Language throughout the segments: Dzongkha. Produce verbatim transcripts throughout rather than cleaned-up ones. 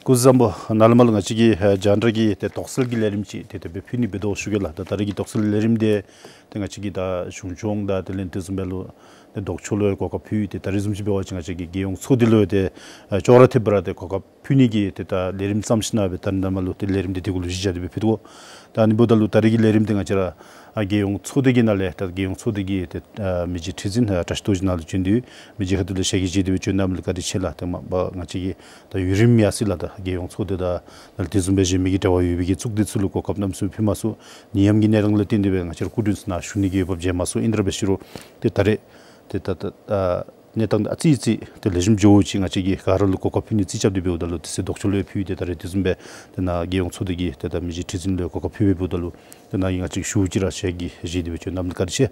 སྐུ་གཟུགས་བཟང་པོ། ནཱ་ལས་མར་ལུ་ང་བཅས་ཀྱིས་ཨ་རྒྱང་བསྒྲགས་ཀྱི་ཏེ་དོགས་སེལ་གྱི་ལས་རིམ་ཅིག་ཏེ་དེ་སྦེ་ཕུལ་ནི་འབད་དོ་ཞུ་གེ་ལགས། ད་ད་རེས་ཀྱི་དོགས་སེལ་ལས་རིམ་འདི་ཏེ་ང་བཅས་ཀྱིས་ད་གཞུང་སྐྱོང་དང་དེ་ལས་དེ་བཟུམ་སྦེ་ལུ་ཏེ་ལྡོག་ཕྱོགས་ལུ་གོ་སྐབས་ཕུལ། ཏེ་ད་རེས་བཟུམ་ཅིག་འབད་བ་ཅིན་ང་བཅས་ཀྱི་རྒྱལ་ཡོངས་ཚོགས་སྡེ་ལུ་ཏེ་ཨ་ཅོག་ར་འཐདཔ་སྦེ་ར་ཏེ་གོ་སྐབས་ཕུལ་ནི་གི་ཏེ་ད་ལས་རིམ་བརྩམས་ཞིནམ་སྦེ་ད་ནཱ་ལས་མར་ལུ་ཏེ་ལས་རིམ་འདི་དེ་གུ་ལུ་གཞི་བཞག་སྟེ་སྦེ་ཕུལ་དོ། ད་ཨ་ནི་འབདཝ་ད་ལུ་ད་རེས་ཀྱི་ལས་རིམ་འདི་ང་བཅས་ར་ཨ་རྒྱལ་ཡོངས་ཚོགས་སྡེ་གི་ནང་ལས་ད་རྒྱལ་ཡོངས་ཚོགས་སྡེ་གི་ཏེ་ཨ་མི་རྗེ་ཁྲི་འཛིན་ཨ་བཀྲ་ཤིས་རྡོ་རྗེ་ནཱ་ལུ་བྱོན་ཏེ་མི་རྗེ་ཁ་ཐུག་ལས་ཞལ་གྱིས་བཞེས་ཏེ་སྦེ་བྱོན་གནངམ་ལས་བཀའ་དྲིན་ཆེ་ལགས། ཏེ་མ་པ་ང་བཅས་ཀྱིས་ད་ཡུན་རིངམོ་ཡར་སོང་ཡི་ལགས། ད་རྒྱལ་ཡོངས་ཚོགས་སྡེ་དང་ནཱ་ལས་དེ་བཟུམ་སྦེ་གཞན་མི་གི་འབྲེལ་བ་ཡོད་པའི་གི་ཚོགས་སྡེ་ཚུ་ལུ་གོ་སྐབས་གནམ་མེད་ས་མེད་ཕུལ་མ་ཚུགས། ནད་ཡམས་ཀྱི་གནས་སྟངས་ལུ་བརྟེན་ཏེ་སྦེ་ང་བཅས་ར་སྐུ་མགྲོན་ཚུ་ནཱ་ཞུ་ནི་གི་འོས་འབབ་མཇལ་མ་ཚུགས། ཨིན་ཏེ་ར་འབད་ཞུ་རུང་ཏེ་ད་རེས་ཏེ་ད་ད་ཨ་གནས་སྟངས་ཨ་ཙི་ཅིག་ཏེ་ལེགས་ཤོམ་འགྱོཝ་ཅིག་ང་བཅས་ཀྱིས་ག་ར་ལུ་གོ་སྐབས་ཕུལ་ནི་རྩིས་རྐྱབ་སྟེ་འབདཝ་ད་ལུ་དེ་ཚེ་ལྡོག་ཕྱོགས་ལུ་ཡང་ཕུལ། ཏེ་ད་རེས་དེ་བཟུམ་སྦེ་ཏེ་ནཱ་རྒྱལ་ཡོངས་ཚོགས་སྡེ་གི་ཏེ་ད་མི་རྗེ་ཁྲི་འཛིན་ལུ་ཡང་གོ་སྐབས་ཕུལ་སྦེ་འབདཝ་ད་ལུ་ཏེ་ནཱ་ཡང་ང་བཅས་ཞུ་ཅི་ར་ཞལ་གྱིས་བཞེས་ཏེ་སྦེ་བྱོན་གནངམ་ལས་བཀའ་དྲིན་ཆེ།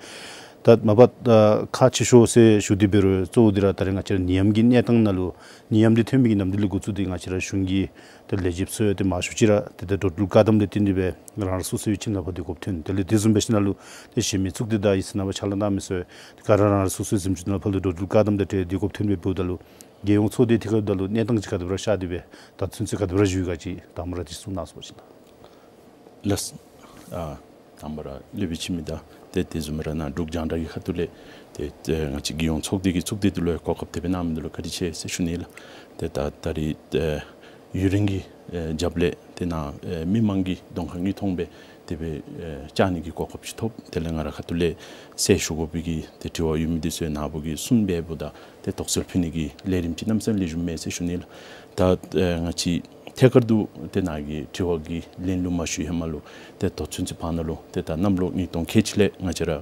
ད་མ་པ་ཨ་ཁག་ཆེ་ཤོས་ཟེར་ཞུ་སྟེ་འབད་རུང་གཙོ་བོ་འདི་ར་ད་རེས་ང་བཅས་ར་ནད་ཡམས་ཀྱི་གནས་སྟངས་ནང་ལུ་ནད་ཡམས་འདི་ཐོན་མི་གི་ནམ་དུས་ལས་འགོ་བཙུགས་ཏེ་ང་བཅས་ར་གཞུང་གི་ཏེ་ལས་བྱེདཔ་ཚུ་ཡང་ཏེ་མང་ཤོས་ཅིག་ར་ཏེ་ད་འགྲོ་འགྲུལ་བཀག་དམ་ལས་བརྟེན་ཏེ་སྦེ་རང་རང་སོ་སོའི་ཁྱིམ་ནང་ཕར་སྡོད་དགོཔ་ཐོན། དེ་ལས་དེ་བཟུམ་འབད་ཞིནམ་ལས་ཏེ་གཞན་མི་ཚོགས་སྡེ་དང་ཡིག་ཚང་ནང་ཕར་ཕྱག་ལཱ་གནང་མི་ཚུ་ཡང་ག་ར་རང་རང་སོ་སོའི་གཟིམ་ཅུང་ནང་ཕར་ལུ་འགྲོ་འགྲུལ་བཀག་དམ་དང་འབྲེལ་སྡོད་དགོཔ་ཐོན་སྦེ་འབདཝ་ད་ལུ་རྒྱལ་ཡོངས་ཚོགས་སྡེ་དེ་ཁར་འབདཝ་ད་ལུ་གནས་སྟངས་ཅིག་ག་དེ་སྦེ་ར་ཤར་ཏེ་སྦེ་ད་ཚུན་ཚོད་ག་དེ་སྦེ་ར་བཞུགས་ཡི་ག་ཅིག་དང་པ་ར་དེ་གསུང་གནང་ཟེར་བ་ཅིན་ལགས། ལགས། ཨ་དང་པ་ར་སློབ་དཔོན་འཆི་མེད་དང་ཏེ་དེ་བཟུམ་ར་ནཱ་འབྲུག་རྒྱང་བསྒྲགས་ཀྱི་ཁ་ཐུག་ལས་ཏེ་ཏེ་ང་བཅས་རྒྱལ་ཡོངས་ཚོགས་སྡེ་གི་ཚོགས་སྡེ་འདི་ལུ་ཡང་གོ་སྐབས་དེ་སྦེ་གནང་མི་འདི་ལུ་བཀའ་དྲིན་ཆེ་ཟེར་ཞུ་ནི་ལགས། ཏེ་ད་ད་རེས་ཏེ་ཡུན་རིང་གི་ཨེ་རྒྱབ་ལས་ཏེ་ནཱ་ཨེ་མི་མང་གི་གདོང་ཁར་དངོས་མཐོང་སྦེ་དེ་སྦེ་ཨེ་བཅར་ནི་གི་གོ་སྐབས་ཅིག་ཐོབ། དེ་ལས་ང་ར་ཁ་ཐུག་ལས་གསལ་ཞུ་དགོ་པའི་གི་ཏེ་དྲི་བ་ཡོད་མི་འདི་ཚུ་ཡང་ནཱ་བུ་གིས་གསུངས་སྦེ་འབདཝ་ད་ཏེ་དོགས་སེལ་ཕུལ་ནི་གི་ལས་རིམ་ཅིག་གནམ་མེད་ས་མེད་ལེགས་ཤོམ་མས་ཟེར་ཞུ་ནི་ལགས། ད་ཨེ་ང་བཅས་ཐད་ཀར་དུ་ཏེ་ནཱ་གི་དྲི་བ་གི་ལན་ལུ་མ་ཞུ་ཧེ་མ་ལུ་ཏེ་ད་ཚུན་ཚོད་བར་ན་ལུ་ཏེ་ད་གནམ་ལོ་ཉིས་སྟོང་ཁལ་གཅིག་ལས་ང་བཅས་ར་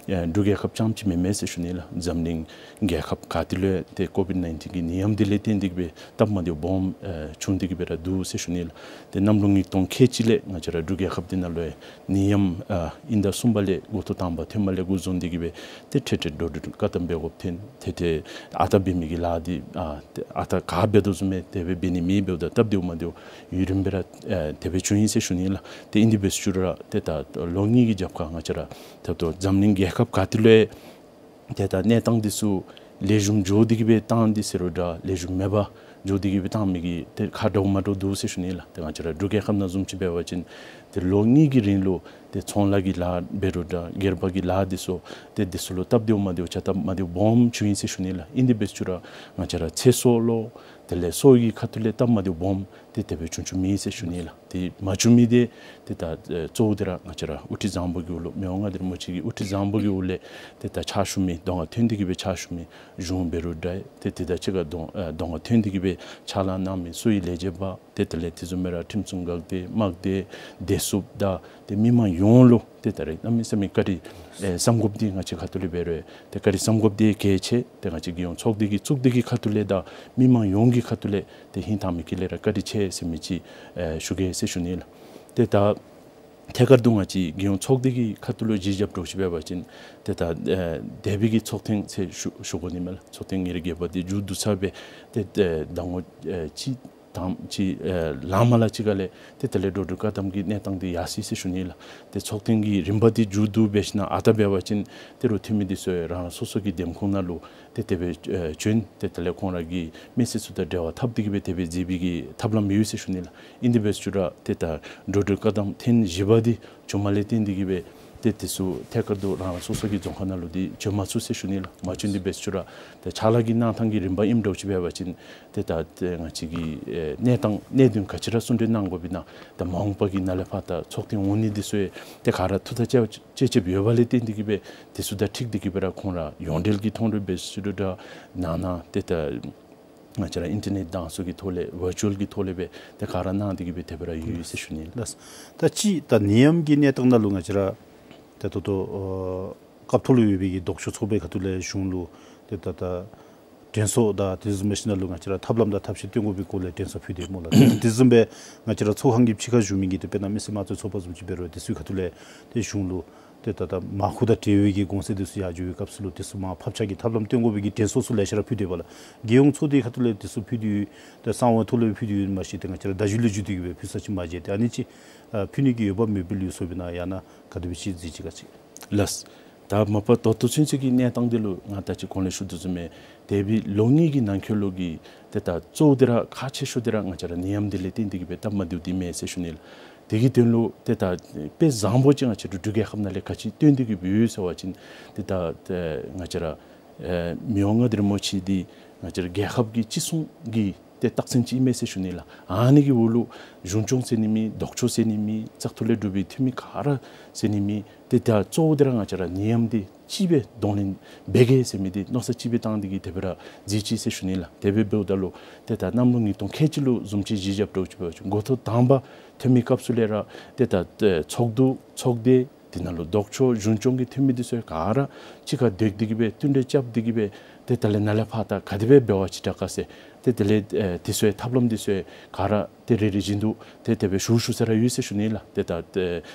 ཨེ་འབྲུག་རྒྱལ་ཁབ་རྐྱངམ་ཅིག་མེན་མས་ཟེར་ཞུ་ནི་ལགས། འཛམ་གླིང་རྒྱལ་ཁབ་ག་ཏེ་ལུ་ཡང་ཏེ་ཀོ་བིཌ་ནའིན་ཊིན་གྱི་ནད་ཡམས་འདི་ལས་བརྟེན་ཏེ་གིས་སྦེ་སྟབས་མ་བདེཝ་སྦོམ་ཨེ་བྱུང་སྟེ་གིས་སྦེ་ར་འདུག་ཟེར་ཞུ་ནི་ལགས། ཏེ་གནམ་ལོ་ཉིས་སྟོང་ཁལ་གཅིག་ལས་ང་བཅས་ར་འབྲུག་རྒྱལ་ཁབ་འདི་ནང་ལུ་ཡང་ནད་ཡམས་ཨ་དབྱིན་ཟླ་གསུམ་པ་ལས་འགོ་ཐོག་དང་པ་ཐོནམ་ལས་འགོ་བཟུང་སྟེ་གིས་སྦེ་ཏེ་ཁྲེ་ཁྲེ་འགྲོ་འགྲུལ་བཀག་དམ་འབད་དགོཔ་ཐོན། ཏེ་ཏེ་ཨ་རྟག་འབད་མི་གི་ལཱ་འདི་ཨ་ཏེ་ཨ་རྟག་ག་འབད་དོ་བཟུམ་སྦེ་དེ་སྦེ་འབད་ནི་མེད། འབདཝ་ད་སྟབས་བདེཝ་མ་བདེཝ་ཡུན་རིངམོ་སྦེ་ར་ཨེ་དེ་སྦེ་བྱུང་ཡི་ཟེར་ཞུ་ནི་ལགས། ཏེ་ཨིན་དེ་འབད་ཞུ་རུང་ར་ཏེ་ད་ལོ་གཉིས་ཀྱི་རྒྱབ་ཁར་ང་བཅས་ར་ད་ལྟོ་འཛམ་གླིང་རྒྱལ་ཁབ་ག་ཏེ་ལུ་ཡང་ཏེ་ད་གནས་སྟངས་འདི་ཚུ་ལེགས་ཤོམ་འགྱོ་སྟེ་གིས་སྦེ་བཏང་སྟེ་ཟེར་རུང་འདྲ་ལེགས་ཤོམ་མེད་པར་འགྱོ་སྟེ་གིས་སྦེ་བཏང་མི་གི་ཏེ་ཁག་འདྲཝ་མ་འདྲཝ་འདུག་ཟེར་ཞུ་ནི་ལགས། ཏེ་ང་བཅས་ར་འབྲུག་རྒྱལ་ཁབ་ནང་བཟུམ་ཅིག་འབད་བ་ཅིན་ཏེ་ལོ་གཉིས་ཀྱི་རིང་ལུ་ཏེ་ཚོང་ལཱ་གི་ལཱ་འབད་རུང་འདྲ་སྒེར་པ་གི་ལཱ་འདི་ཚུ་ཏེ་འདི་ཚུ་ལུ་སྟབས་བདེཝ་མ་བདེཝ་བྱ་སྟབས་མ་བདེཝ་སྦོམ་བྱུང་ཡི་ཟེར་ཞུ་ནི་ལགས། ཨིན་དེ་འབད་ཞུ་རུང་ང་བཅས་ར་ཚེ་སྲོག་ལུ་དེ་ལས་སྲོག་གི་ཁ་ཐུག་ལས་སྟབས་མ་བདེཝ་སྦོམ་ཏེ་དེ་སྦེ་བྱུང་བྱུངམ་ཨིན་ཟེར་ཞུ་ནི་ལགས། ཏེ་མ་བྱུང་མི་འདི་ཏེ་ད་ཨེ་གཙོ་བོ་འདི་ར་ང་བཅས་ར་དབུ་ཁྲིད་བཟང་པོ་གི་འོག་ལུ་མི་དབང་མངའ་བདག་རིན་པོ་ཆེ་གི་དབུ་ཁྲིད་བཟང་པོ་གི་འོག་ལས་ཏེ་ད་ཕྱག་ཞུ་མི་གདོང་ཁར་ཐོན་ཏེ་གིས་སྦེ་ཕྱག་ཞུ་མི་གཞུང་འབད་རུང་འདྲ་ཏེ་ཏེ་ད་ཅི་ག་གདོང་ཨེ་གདོང་ཁར་ཐོན་ཏེ་གིས་སྦེ་ཕྱག་ལཱ་གནང་མི་གསོ་བའི་ལས་བྱེདཔ་ཏེ་དེ་ལས་དེ་བཟུམ་སྦེ་ར་ཁྲིམས་སྲུང་འགག་སྡེ་དམག་སྡེ་བདེ་སྲུངཔ་དང་ཏེ་མི་མང་ཡོངས་ལུ་ཏེ་ད་རེས་གནམ་མེད་ས་མེད་བཀའ་དྲིན་ཨེ་བསམ་དགོཔ་འདི་ང་བཅས་ཁ་ཐུག་ལས་འབད་རུང་ཏེ་བཀའ་དྲིན་བསམ་དགོཔ་འདི་གལ་ཆེ། ཏེ་ང་བཅས་རྒྱལ་ཡོངས་ཚོགས་སྡེ་གི་ཚོགས་སྡེ་གི་ཁ་ཐུག་ལས་དང་མི་མང་ཡོངས་ཀྱི་ཁ་ཐུག་ལས་ཏེ་ཧིང་ཐག་མི་དཀྱིལ་ལས་ར་བཀའ་དྲིན་ཆེ་ཟེར་མི་ཅིག་ཨེ་ཞུ་གེ་ཟེར་ཞུ་ནི་ལགས། ཏེ་ད་ཐད་ཀར་དུ་ང་བཅས་རྒྱལ་ཡོངས་ཚོགས་སྡེ་གི་ཁ་ཐུག་ལུ་གཞི་བཞག་འདྲཝ་ཅིག་འབད་བ་ཅིན་ཏེ་ད་ཨེ་འདས་པའི་གི་ཚོགས་ཐེངས་ཟེར་ཞུ་ཞུ་དགོ་ནི་མས་ལགས། ཚོགས་ཐེངས་ཉེར་བརྒྱད་པ་འདི་མཇུག་བསྡུ་ཚར་སྦེ་ཏེ་ཏེ་ཟླ་ངོ་ཨེ་གཅིག་དང་ཅིག་ཨེ་ལང་མ་ལང་ཅིག་ཁ་ལས་ཏེ་དེ་ལས་འགྲོ་འགྲུལ་བཀག་དམ་གྱི་གནས་སྟངས་འདི་ཡར་སོ་ཡི་ཟེར་ཞུ་ནི་ལགས། ཏེ་ཚོགས་ཐེངས་ཀྱི་རིམ་པ་འདི་མཇུག་བསྡུ་འབད་ཞིན་ན་ཨ་རྟག་འབད་བ་ཅིན་ཏེ་རུང་འཐུས་མི་འདི་ཚུ་ཡང་རང་རང་སོ་སོ་གི་འདེམས་ཁོངས་ནང་ལུ་ཏེ་དེ་སྦེ་ཨེ་བྱོན། ཏེ་དེ་ལས་ཁོང་ར་གི་མི་སེར་ཚུ་དང་འབྲེལ་བ་འཐབ་སྟེ་གིས་སྦེ་དེ་སྦེ་མཛད་པའི་གི་ཐབས་ལམ་ཡོད་ཟེར་ཞུ་ནི་ལགས། ཨིན་དེ་འབད་ཞུ་རུང་ཏེ་ད་འགྲོ་འགྲུལ་བཀག་དམ་ཐེངས་བཞི་པ་འདི་བྱུངམ་ལས་བརྟེན་ཏེ་གིས་སྦེ་ཏེ་དེ་ཚུ་ཐད་ཀར་དུ་རང་རང་སོ་སོ་གི་རྫོང་ཁག་ནང་ལུ་འདི་བྱོན་མ་ཚུགས་ཟེར་ཞུ་ནི་ལགས། མ་བྱོན་དེ་འབད་ཞུ་རུང་ཏེ་ཕྱག་ལཱ་གི་གནང་ཐངས་ཀྱི་རིམ་པ་ཨིནམ་འདྲཝ་ཅིག་འབད་བ་ཅིན་ཏེ་ད་ཏེ་ང་བཅས་ཀྱི་ཨེ་གནས་སྟངས་གནད་དོན་ག་ཅི་ར་གསུང་གྲོས་གནང་དགོཔ་ཨིན་ན་ད་མ་འོངས་པ་གི་ནང་ལས་ཕར་ད་ཚོགས་ཐེངས་འོང་ནི་འདི་ཚུ་ཡང་ཏེ་ག་ར་ཐུགས་ཐག་བཅད་བཅད་བཅདཔ་ཡོདཔ་ལས་བརྟེན་ཏེ་གིས་སྦེ་དེ་ཚུ་དང་འཁྲིལ་ཏེ་གིས་སྦེ་ར་ཁོང་ར་ཡོངས་འབྲེལ་གྱི་ཐོག་ལུ་འབད་ཞུ་རུང་འདྲ་ནང་ན་ཏེ་ད་ང་བཅས་ར་ཨིན་ཊར་ནེཊ་དང་ཚུ་གི་ཐོག་ལས་ཝར་ཅུ་ཨལ་གྱི་ཐོག་ལས་སྦེ་ཏེ་ག་ར་གནང་སྟེ་གིས་སྦེ་དེ་སྦེ་ར་ཡོད་ཡོད་ཟེར་ཞུ་ནི་ལགས། ད་ཅི་ད་ནད་ཡམས་ཀྱི་གནས་སྟངས་ནང་ལུ་ང་བཅས་ར་ད་ད་ལྟོ་ཨ་སྐབས་ཐོག་ལུ་ཡོད་པའི་གི་ལྡོག་ཕྱོགས་ཚོགས་པའི་ཁ་ཐུག་ལས་གཞུང་ལུ་ཏེ་ད་ད་དྲན་གསོ་དང་དེ་བཟུམ་འབད་ཞིན་ན་ལུ་ང་བཅས་ར་ཐབས་ལམ་དང་ཐབས་ཤེས་སྟོན་དགོ་པའི་སྐོར་ལས་དྲན་གསོ་ཕུལ་ཏེ་སྨོ་ལགས། དེ་བཟུམ་སྦེ་ང་བཅས་ར་ཚོགས་ཁང་གི་ཕྱི་ཁར་བཞུགས་མི་གི་ཏེ་དཔེར་ན་མི་སེར་དམངས་གཙོའི་ཚོགས་པ་བཟུམ་ཅིག་འབད་རུང་དེ་ཚུའི་ཁ་ཐུག་ལས་ཏེ་གཞུང་ལུ་ཏེ་ད་ད་མར་ཁུ་དང་འབྲེལ་བའི་གི་གོང་ཚད་དེ་ཚུ་ཡར་འགྱོ་བའི་སྐབས་སུ་ལུ་དེ་ཚུ་མར་ཕབ་ཆག་གི་ཐབས་ལམ་སྟོན་དགོ་པའི་གི་དྲན་གསོ་ཚུ་ལེ་ཤ་ར་ཕུལ་ཏེ་ཡོདཔ་ལགས། རྒྱལ་ཡོངས་ཚོགས་སྡེའི་ཁ་ཐུག་ལས་དེ་ཚུ་ཕུལ་ཏེ་ཡོད། ཏེ་གསང་བའི་ཐོག་ལས་ཕུལ་ཏེ་ཡོད་མ་གཞི་ཏེ་ང་བཅས་ར་བརྡ་བརྒྱུད་ལས་བརྒྱུད་དེ་གིས་སྦེ་ཕུལ་ས་ཅིག་མ་མཇལ། ཏེ་ཨ་ནི་ཅིག་ཨ་ཕུལ་ནི་གི་འོས་འབབ་མེད་པའི་ལུགས་སྲོལ་སྦེ་ཨིན་ན་ཡང་ན་ག་དེ་སྦེ་ཅིག་གཟིགས་ཅི་ག་ཅིག། ལགས། ད་མ་པ་ད་ལྟོ་ཚུན་ཚོད་ཀྱི་གནས་སྟངས་འདི་ལུ་ང་ད་ཅི་གོང་ལས་ཞུ་དོ་བཟུམ་སྦེ་འདས་པའི་ལོ་གཉིས་ཀྱི་ནང་འཁོད་ལུ་གི་ ཏེ་ད་གཙོ་བོ་འདི་ར་ཁག་ཆེ་ཤོས་འདི་ར་ང་བཅས་ར་ནད་ཡམས་འདི་ལས་བརྟེན་ཏེ་གི་སྦེ་སྟབས་མ་བདེཝ་འདི་མས་ཟེར་ཞུ་ནི་ལགས། དེ་གི་དོན་ལུ་ཏེ་ད་དཔེ་བཟང་པོ་ཅིག་ང་བཅས་ར་འབྲུག་རྒྱལ་ཁབ་ནང་ལས་ག་ཅི་སྟོན་ཏེ་གི་སྦེ་ཡོད་ཟེར་བ་ཅིན་ཏེ་ད་ཏེ་ང་བཅས་ར་ཨེ་མི་དབང་མངའ་བདག་རིན་པོ་ཆེ་འདི་ང་བཅས་ར་རྒྱལ་ཁབ་ཀྱི་ཅི་གསུང་གི་ཏེ་རྟགས་མཚན་ཅིག་ཨིན་མས་ཟེར་ཞུ་ནི་ལགས། ཨ་ནི་གི་འོག་ལུ་གཞུང་སྐྱོང་ཟེར་ནི་མེད། ལྡོག་ཕྱོགས་ཟེར་ནི་མེད། བཙག་འཐུ་ལས་གྲུབ་པའི་འཐུས་མི་ག་ར་ཟེར་ནི་མེད། ཏེ་ད་གཙོ་བོ་འདི་ར་ང་བཅས་ར་ནད་ཡམས་འདི་ཅིག་སྦེ་གདོང་ལེན་འབད་གེ་ཟེར་མི་འདི་མནོ་བསམ་ཅིག་སྦེ་བཏང་སྟེ་གི་དེ་སྦེ་ར་མཛད་ཅི་ཟེར་ཞུ་ནི་ལགས། དེ་སྦེ་འབདཝ་ད་ལུ་ཏེ་ད་གནམ་ལོ་ཉིས་སྟོང་ཁལ་གཅིག་ལུ་བཟུམ་ཅིག་གཞི་བཞག་འབདཝ་ཅིག་འབད་བ་ཅིན་འགོ་ཐོག་དང་པ་ཐོན་མི་སྐབས་སུ་ལས་ར་ཏེ་ད་ཨེ་ཚོགས་འདུ་ཚོགས་སྡེ་དེ་ནང་ལུ་ལྡོག་ཕྱོགས་གཞུང་སྐྱོང་གི་འཐུས་མི་འདི་ཚུ་ག་ར་གཅིག་ཁར་སྡོད་དེ་གི་སྦེ་བསྟུན་གྲོས་རྐྱབ་སྟེ་གི་སྦེ་ཏེ་དེ་ལས་ནཱ་ལས་ཕར་ད་ག་དེ་སྦེ་འབད་བ་ཅིན་དྲག་ག་ཟེར་ཏེ་དེ་ལས་ཨེ་དེ་ཚུ་ཡང་ཐབས་ལམ་འདི་ཚུ་ཡང་ག་ར་ཏེ་རེ་རེ་བཞིན་དུ་ཏེ་དེ་སྦེ་ཞུ་ཞུ་ས་ར་ཡོད་ཟེར་ཞུ་ནི་ལགས། ཏེ་ད་ཏེ་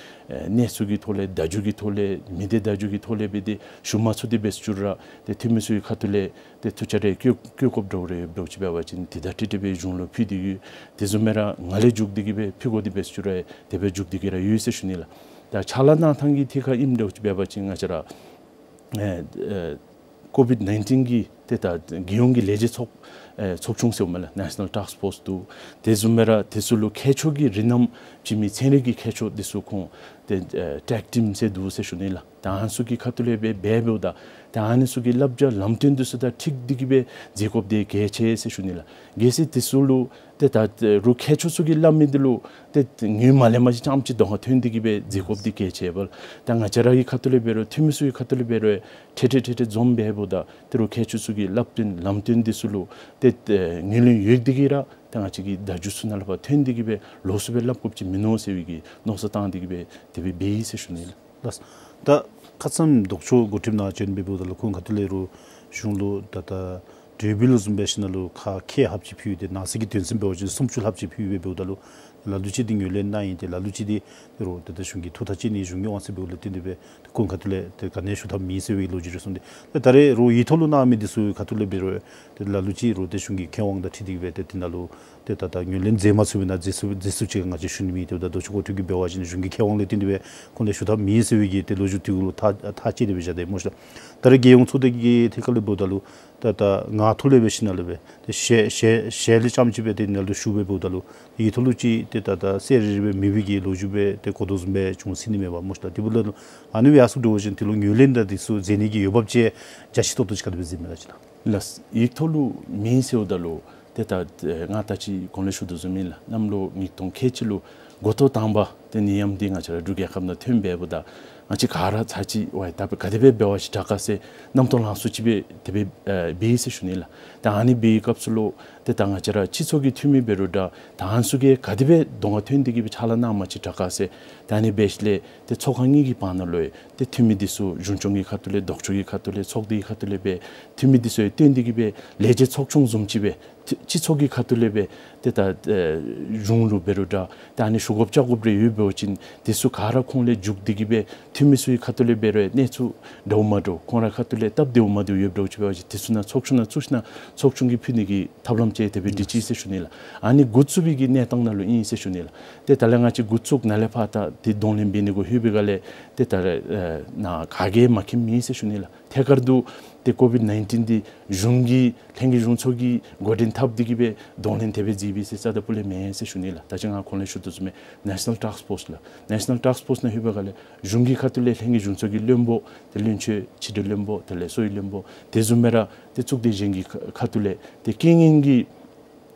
ཨེ་གནས་ཚུལ་གྱི་ཐོག་ལས་བརྡ་བརྒྱུད་ཀྱི་ཐོག་ལས་མི་སྡེ་བརྡ་བརྒྱུད་ཀྱི་ཐོག་ལས་སྦེ་ཏེ་ཞུ་མ་ཚུགས་ཏེ་འབད་ཞུ་རུང་ར་ཏེ་འཐུས་མི་ཚུ་གི་ཁ་ཐུག་ལས་ཏེ་ཐུགས་ཆ་རེ་བསྐྱེད་བསྐྱེད་དགོཔ་འདྲཝ་རེ་འབདཝ་ཅིག་འབད་བ་ཅིན་དེ་དང་འཁྲིལ་ཏེ་སྦེ་གཞུང་ལུ་ཕུལ་ཏེ་ཡོད། དེ་བཟུམ་སྦེ་ར་ང་ལས་མཇུག་སྟེ་གི་སྦེ་ཕུལ་དགོ་སྟེ་འབད་ཞུ་རུང་དེ་སྦེ་མཇུག་སྟེ་གི་ར་ཡོད་ཟེར་ཞུ་ནི་ལགས། ད་ཕྱག་ལཱ་གནང་ཐངས་ཀྱི་ཐད་ཁར་ཨིནམ་འདྲཝ་ཅིག་འབད་བ་ཅིན་ང་བཅས་ར་ཨེ་ཨེ་ཀོ་བིཌ་ནའིན་ཊིན་གྱི་ཏེ་ད་རྒྱལ་ཡོངས་ཀྱི་ལས་བྱེད་ཚོགས་ཨེ་ཚོགས་ཆུང་ཟེར་མི་ལགས། ནེ་ཤ་ནཱལ་ཊཱསཀ་ཕོརསི་འདུག། དེ་བཟུམ་སྦེ་ར་དེ་ཚུ་ལུ་མཁས་མཆོག་གི་རིགས་རྣམ་ཅིག་མི་ཚན་རིག་གི་མཁས་མཆོག་འདི་ཚུ་ཁོང་ཏེ་ཨེ་ཊེག་ཊིམ་ཟེར་འདུག་ཟེར་ཞུ་ནི་ལགས། ད་ཨ་ནི་ཚུ་གི་ཁ་ཐུག་ལས་སྦེ་འབད་འབདཝ་ད་ད་ཨ་ནི་ཚུ་གི་བསླབ་བྱ་ལམ་སྟོན་འདི་ཚུ་དང་འཁྲིལ་ཏེ་གི་སྦེ་མཛད་དགོཔ་འདི་གལ་ཆེ་ཟེར་ཞུ་ནི་ལགས། གལ་སྲིད་དེ་ཚུ་ལུ་ཏེ་ད་རུང་མཁས་མཆོག་ཚུ་གིས་སླབ་མི་འདི་ལུ་ཏེ་ངོས་མ་ལེན་པ་ཅིན་རྐྱངམ་ཅིག་གདོང་ཁར་ཐོན་ཏེ་གི་སྦེ་མཛད་དགོཔ་འདི་གལ་ཆེ་བས། ད་ང་བཅས་ར་གི་ཁ་ཐུག་ལས་འབད་རུང་འཐུས་མི་ཚུ་གི་ཁ་ཐུག་ལས་འབད་རུང་ཏེ་ཏེ་ཏེ་ཏེ་འཛོམས་འབདཝ་ད་ཏེ་རུང་མཁས་མཆོག་ཚུ་གི་བསླབ་སྟོན་ལམ་སྟོན་འདི་ཚུ་ལུ་ཏེ་ཏེ་ངོས་ལེན་ཡོད་དེ་གི་ར་ཏེ་ང་བཅས་ཀྱི་བརྡ་བརྒྱུད་ཚུ་ནང་ལས་ཕར་ཐོན་ཏེ་གི་སྦེ་ལོགས་སུ་སྦེ་སླབ་དགོཔ་ཅིག་མིན་ནུག་ཟེར་བའི་གི་མནོ་བསམ་བཏང་སྟེ་གི་སྦེ་དེ་སྦེ་འབད་ཡི་ཟེར་ཞུ་ནི་ལགས། ལགས། ད་ཁ་ཙ་ལྡོག་ཕྱོགས་འགོ་ཁྲིདཔ་ནང་བྱོན་འབདཝ་ད་ལུ་ཁོང་ཁ་ཐུག་ལས་རུང་གཞུང་ལུ་ད་ད་གྲོས་འབུལ་བཟུམ་འབད་ཞིནམ་ལས་ཁག་ཁལ་ལྷགཔ་ཅིག་ཕུལ་ཏེ་ནང་གསེས་ཀྱི་དོན་ཚན་འབད་བ་ཅིན་སུམ་ཅུ་ལྷགཔ་ཅིག་ཕུལ་སྦེ་འབདཝ་ད་ལུ་ལ་ལུ་ཅིག་འདི་ངོས་ལེན་གནང་ཡི། ཏེ་ལ་ལུ་ཅིག་འདི་རུང་ཏེ་ད་གཞུང་གི་ཐུགས་ཐག་བཅད་ནི་གཞུང་གི་དབང་ཚད་འབདཝ་ལས་བརྟེན་ཏེ་སྦེ་ཏེ་ཁོང་ཁ་ཐུག་ལས་ཏེ་ག་ནི་ཡང་ཞུ་ཐབས་མེད་ཟེར་བའི་ལོ་རྒྱུས་རེ་གསུངས་ཏེ། ཏེ་ད་རེས་རུང་ཡིག་ཐོག་ལུ་གནང་མི་འདི་ཚུ་ཁ་ཐུག་ལས་འབད་རུང་ཏེ་ལ་ལུ་ཅིག་རུང་ཏེ་གཞུང་གི་ཁེ་དབང་དང་འཁྲིལ་ཏེ་གི་སྦེ་ཏེ་དེ་ནང་ལུ་ཏེ་ད་ད་ངོས་ལེན་མཛད་མ་ཚུགས་པས་ན་མཛད་ཚུགས་མཛད་ཚུགས་ཅིག་ང་བཅས་ཞུ་ནི་མེད། ཏེ་ད་ལྡོག་ཕྱོགས་འགོ་ཁྲིདཔ་གིས་འབད་བ་ཅིན་གཞུང་གི་ཁེ་དབང་ལས་བརྟེན་ཏེ་སྦེ་ཁོང་ལས་ཞུ་ཐབས་མེད་ཟེར་བའི་གི་ཏེ་ལོ་རྒྱུས་འདི་གུ་ལུ་ཐག་ཐག་བཅད་དེ་སྦེ་བཞག་སྟེ་སྨོ་ཤ། ད་རེས་རྒྱལ་ཡོངས་ཚོགས་སྡེ་གི་ཐད་ཁར་ལས་འབདཝ་ད་ལུ་ད་ད་ངག་ཐོག་ལས་འབད་ཞིནམ་ལས་སྦེ་ཏེ་ཞལ་ཞལ་ཞལ་ལས་རྐྱངམ་ཅིག་སྦེ་ཏེ་ནཱ་ལུ་ཞུ་སྦེ་འབདཝ་ད་ལུ་ཡིག་ཐོག་ལུ་ཅིག་ཏེ་ད་ད་གསལ་རི་རི་སྦེ་མེད་པའི་གི་ལོ་རྒྱུས་སྦེ་ཏེ་གོ་དོ་བཟུམ་སྦེ་བྱུང་སྲིད་ནི་མས་པ་སྨོ་ཤ། ད་དེ་འབདཝ་ད་ལུ་ཨ་ནི་སྦེ་ཡར་སོང་འགྱོ་བ་ཅིན་དེ་ལུ་ངོས་ལེན་དང་དེ་ཚུ་མཛད་ནི་གི་འོས་འབབ་ཅིག་རྒྱ་ཆེ་ཏོག་ཏོ་ཅིག་ག་དེ་སྦེ་གཟིགས་མས་ལགས་ཅིག་ལགས། ལགས། ཡིག་ཐོག་ལུ་མེད་ཟེརཝ་ད་ལུ་ཏེ་ད་ཨེ་ང་ད་ཅི་གོང་ལས་ཞུ་དོ་བཟུམ་ཨིན་ལགས། གནམ་ལོ་ཉིས་སྟོང་ཁལ་གཅིག་ལུ་འགོ་ཐོག་དང་པ་ཏེ་ནད་ཡམས་འདི་ང་བཅས་ར་འབྲུག་རྒྱལ་ཁབ་ནང་ཐོན་འབདཝ་ད་ང་བཅས་ག་ར་ཚར་གཅིག་ཝའི་ད་སྦེ་ག་དེ་སྦེ་འབད་བ་ཅིན་དྲག་ག་ཟེར་རྣམ་རྟོག་ལང་སུ་ཅིག་སྦེ་དེ་སྦེ་ཨེ་འབད་ཡི་ཟེར་ཞུ་ནི་ལགས། ད་ཨ་ནི་འབད་བའི་སྐབས་སུ་ལུ་ཏེ་ད་ང་བཅས་ར་སྤྱི་ཚོགས་ཀྱི་འཐུས་མི་འབད་རུང་འདྲ་ད་ཨ་ནི་ཚུ་གིས་ག་དེ་སྦེ་གདོང་ཁར་ཐོན་ཏེ་གི་སྦེ་ཕྱག་ལཱ་གནང་མ་ཅིན་དྲག་ག་ཟེར། ད་ཨ་ནི་འབད་ཞིནམ་ལས་ཏེ་ཚོགས་ཁང་གཉིས་ཀྱི་བར་ན་ལུ་ཡང་ཏེ་འཐུས་མི་འདི་ཚུ་གཞུང་སྐྱོང་གི་ཁ་ཐུག་ལས་ལྡོག་ཕྱོགས་ཀྱི་ཁ་ཐུག་ལས་ཚོགས་སྡེའི་ཁ་ཐུག་ལས་སྦེ་འཐུས་མི་འདི་ཚུ་ཡང་བཏོན་ཏེ་གི་སྦེ་ལས་བྱེད་ཚོགས་ཆུང་བཟུམ་ཅིག་སྦེ་སྤྱི་སྤྱི་ཚོགས་ཀྱི་ཁ་ཐུག་ལས་སྦེ་ཏེ་ད་ཨེ་གཞུང་ལུ་འབད་རུང་འདྲ་ད་ཨ་ནི་ཞུ་དགོཔ་བཅར་དགོཔ་རེ་ཡོད་འབད་བ་ཅིན་དེ་ཚུ་ག་ར་ཁོང་ལས་མཇུག་སྟེ་གི་སྦེ་འཐུས་མི་ཚུ་གི་ཁ་ཐུག་ལས་འབད་རུང་གནས་ཚུལ་འདྲཝ་མ་འདྲཝ་ཁོང་ར་ཁ་ཐུག་ལས་སྟབས་བདེཝ་མ་བདེཝ་ཡོད་འབད་བ་ཅིན་དེ་ཚུ་ནང་ཚོགས་ཆུང་ནང་བཙུགས་ཞིན་ན་ཚོགས་ཆུང་གིས་ཕུལ་ནི་གི་ཐབས་ལམ་ཅིག་དེ་སྦེ་སྒྲིག་ཅི་ཟེར་ཞུ་ནི་ལགས། ཨ་ནི་འགོ་བཙུགས་པའི་གི་གནས་སྟངས་ནང་ལུ་ཨིན་ཟེར་ཞུ་ནི་ལགས། ཏེ་ད་ལས་ང་བཅས་འགོ་བཙུགས་ནཱ་ལས་ཕར་ད་ཏེ་གདོང་ལེན་འབད་ནི་གུ་ལྷོད་པའི་སྒང་ལས་ཏེ་ད་ཨེ་ནཱ་ག་གིས་མ་མཁྱེནམ་མེད་ཟེར་ཞུ་ནི་ལགས། ཐད་ཀར་དུ་ཏེ་ཀོ་བིཌ་ནའིན་ཊིན་འདི་གཞུང་གི་ལྷན་རྒྱས་གཞུང་ཚོགས་ཀྱིས་འགོ་འདྲེན་འཐབ་སྟེ་གི་སྦེ་གདོང་ལེན་དེ་སྦེ་མཛད་པས་ཟེར་རྩ་དང་སྤུ་ལས་མེན་ཟེར་ཞུ་ནི་ལགས། ད་ཅི་ང་གོང་ལས་ཞུ་དོ་བཟུམ་སྦེ་ནེ་ཤ་ནཱལ་ཊཱསཀ་ཕོརསི་ལགས། ནེ་ཤ་ནཱལ་ཊཱསཀ་ཕོརསི་ནང་ལྷོད་པའི་སྒང་ལས་གཞུང་གི་ཁ་ཐུག་ལས་ལྷན་རྒྱས་གཞུང་ཚོགས་ཀྱི་བློན་པོ་ཏེ་བློན་ཆེན་ཕྱི་འབྲེལ་བློན་པོ་དེ་ལས་གསོ་བའི་བློན་པོ་དེ་བཟུམ་སྦེ་ར་ཏེ་གཙུག་སྡེ་གཞན་གྱི་ཁ་ཁ་ཐུག་ལས་ཏེ་རྐྱེན་ངན་གྱི་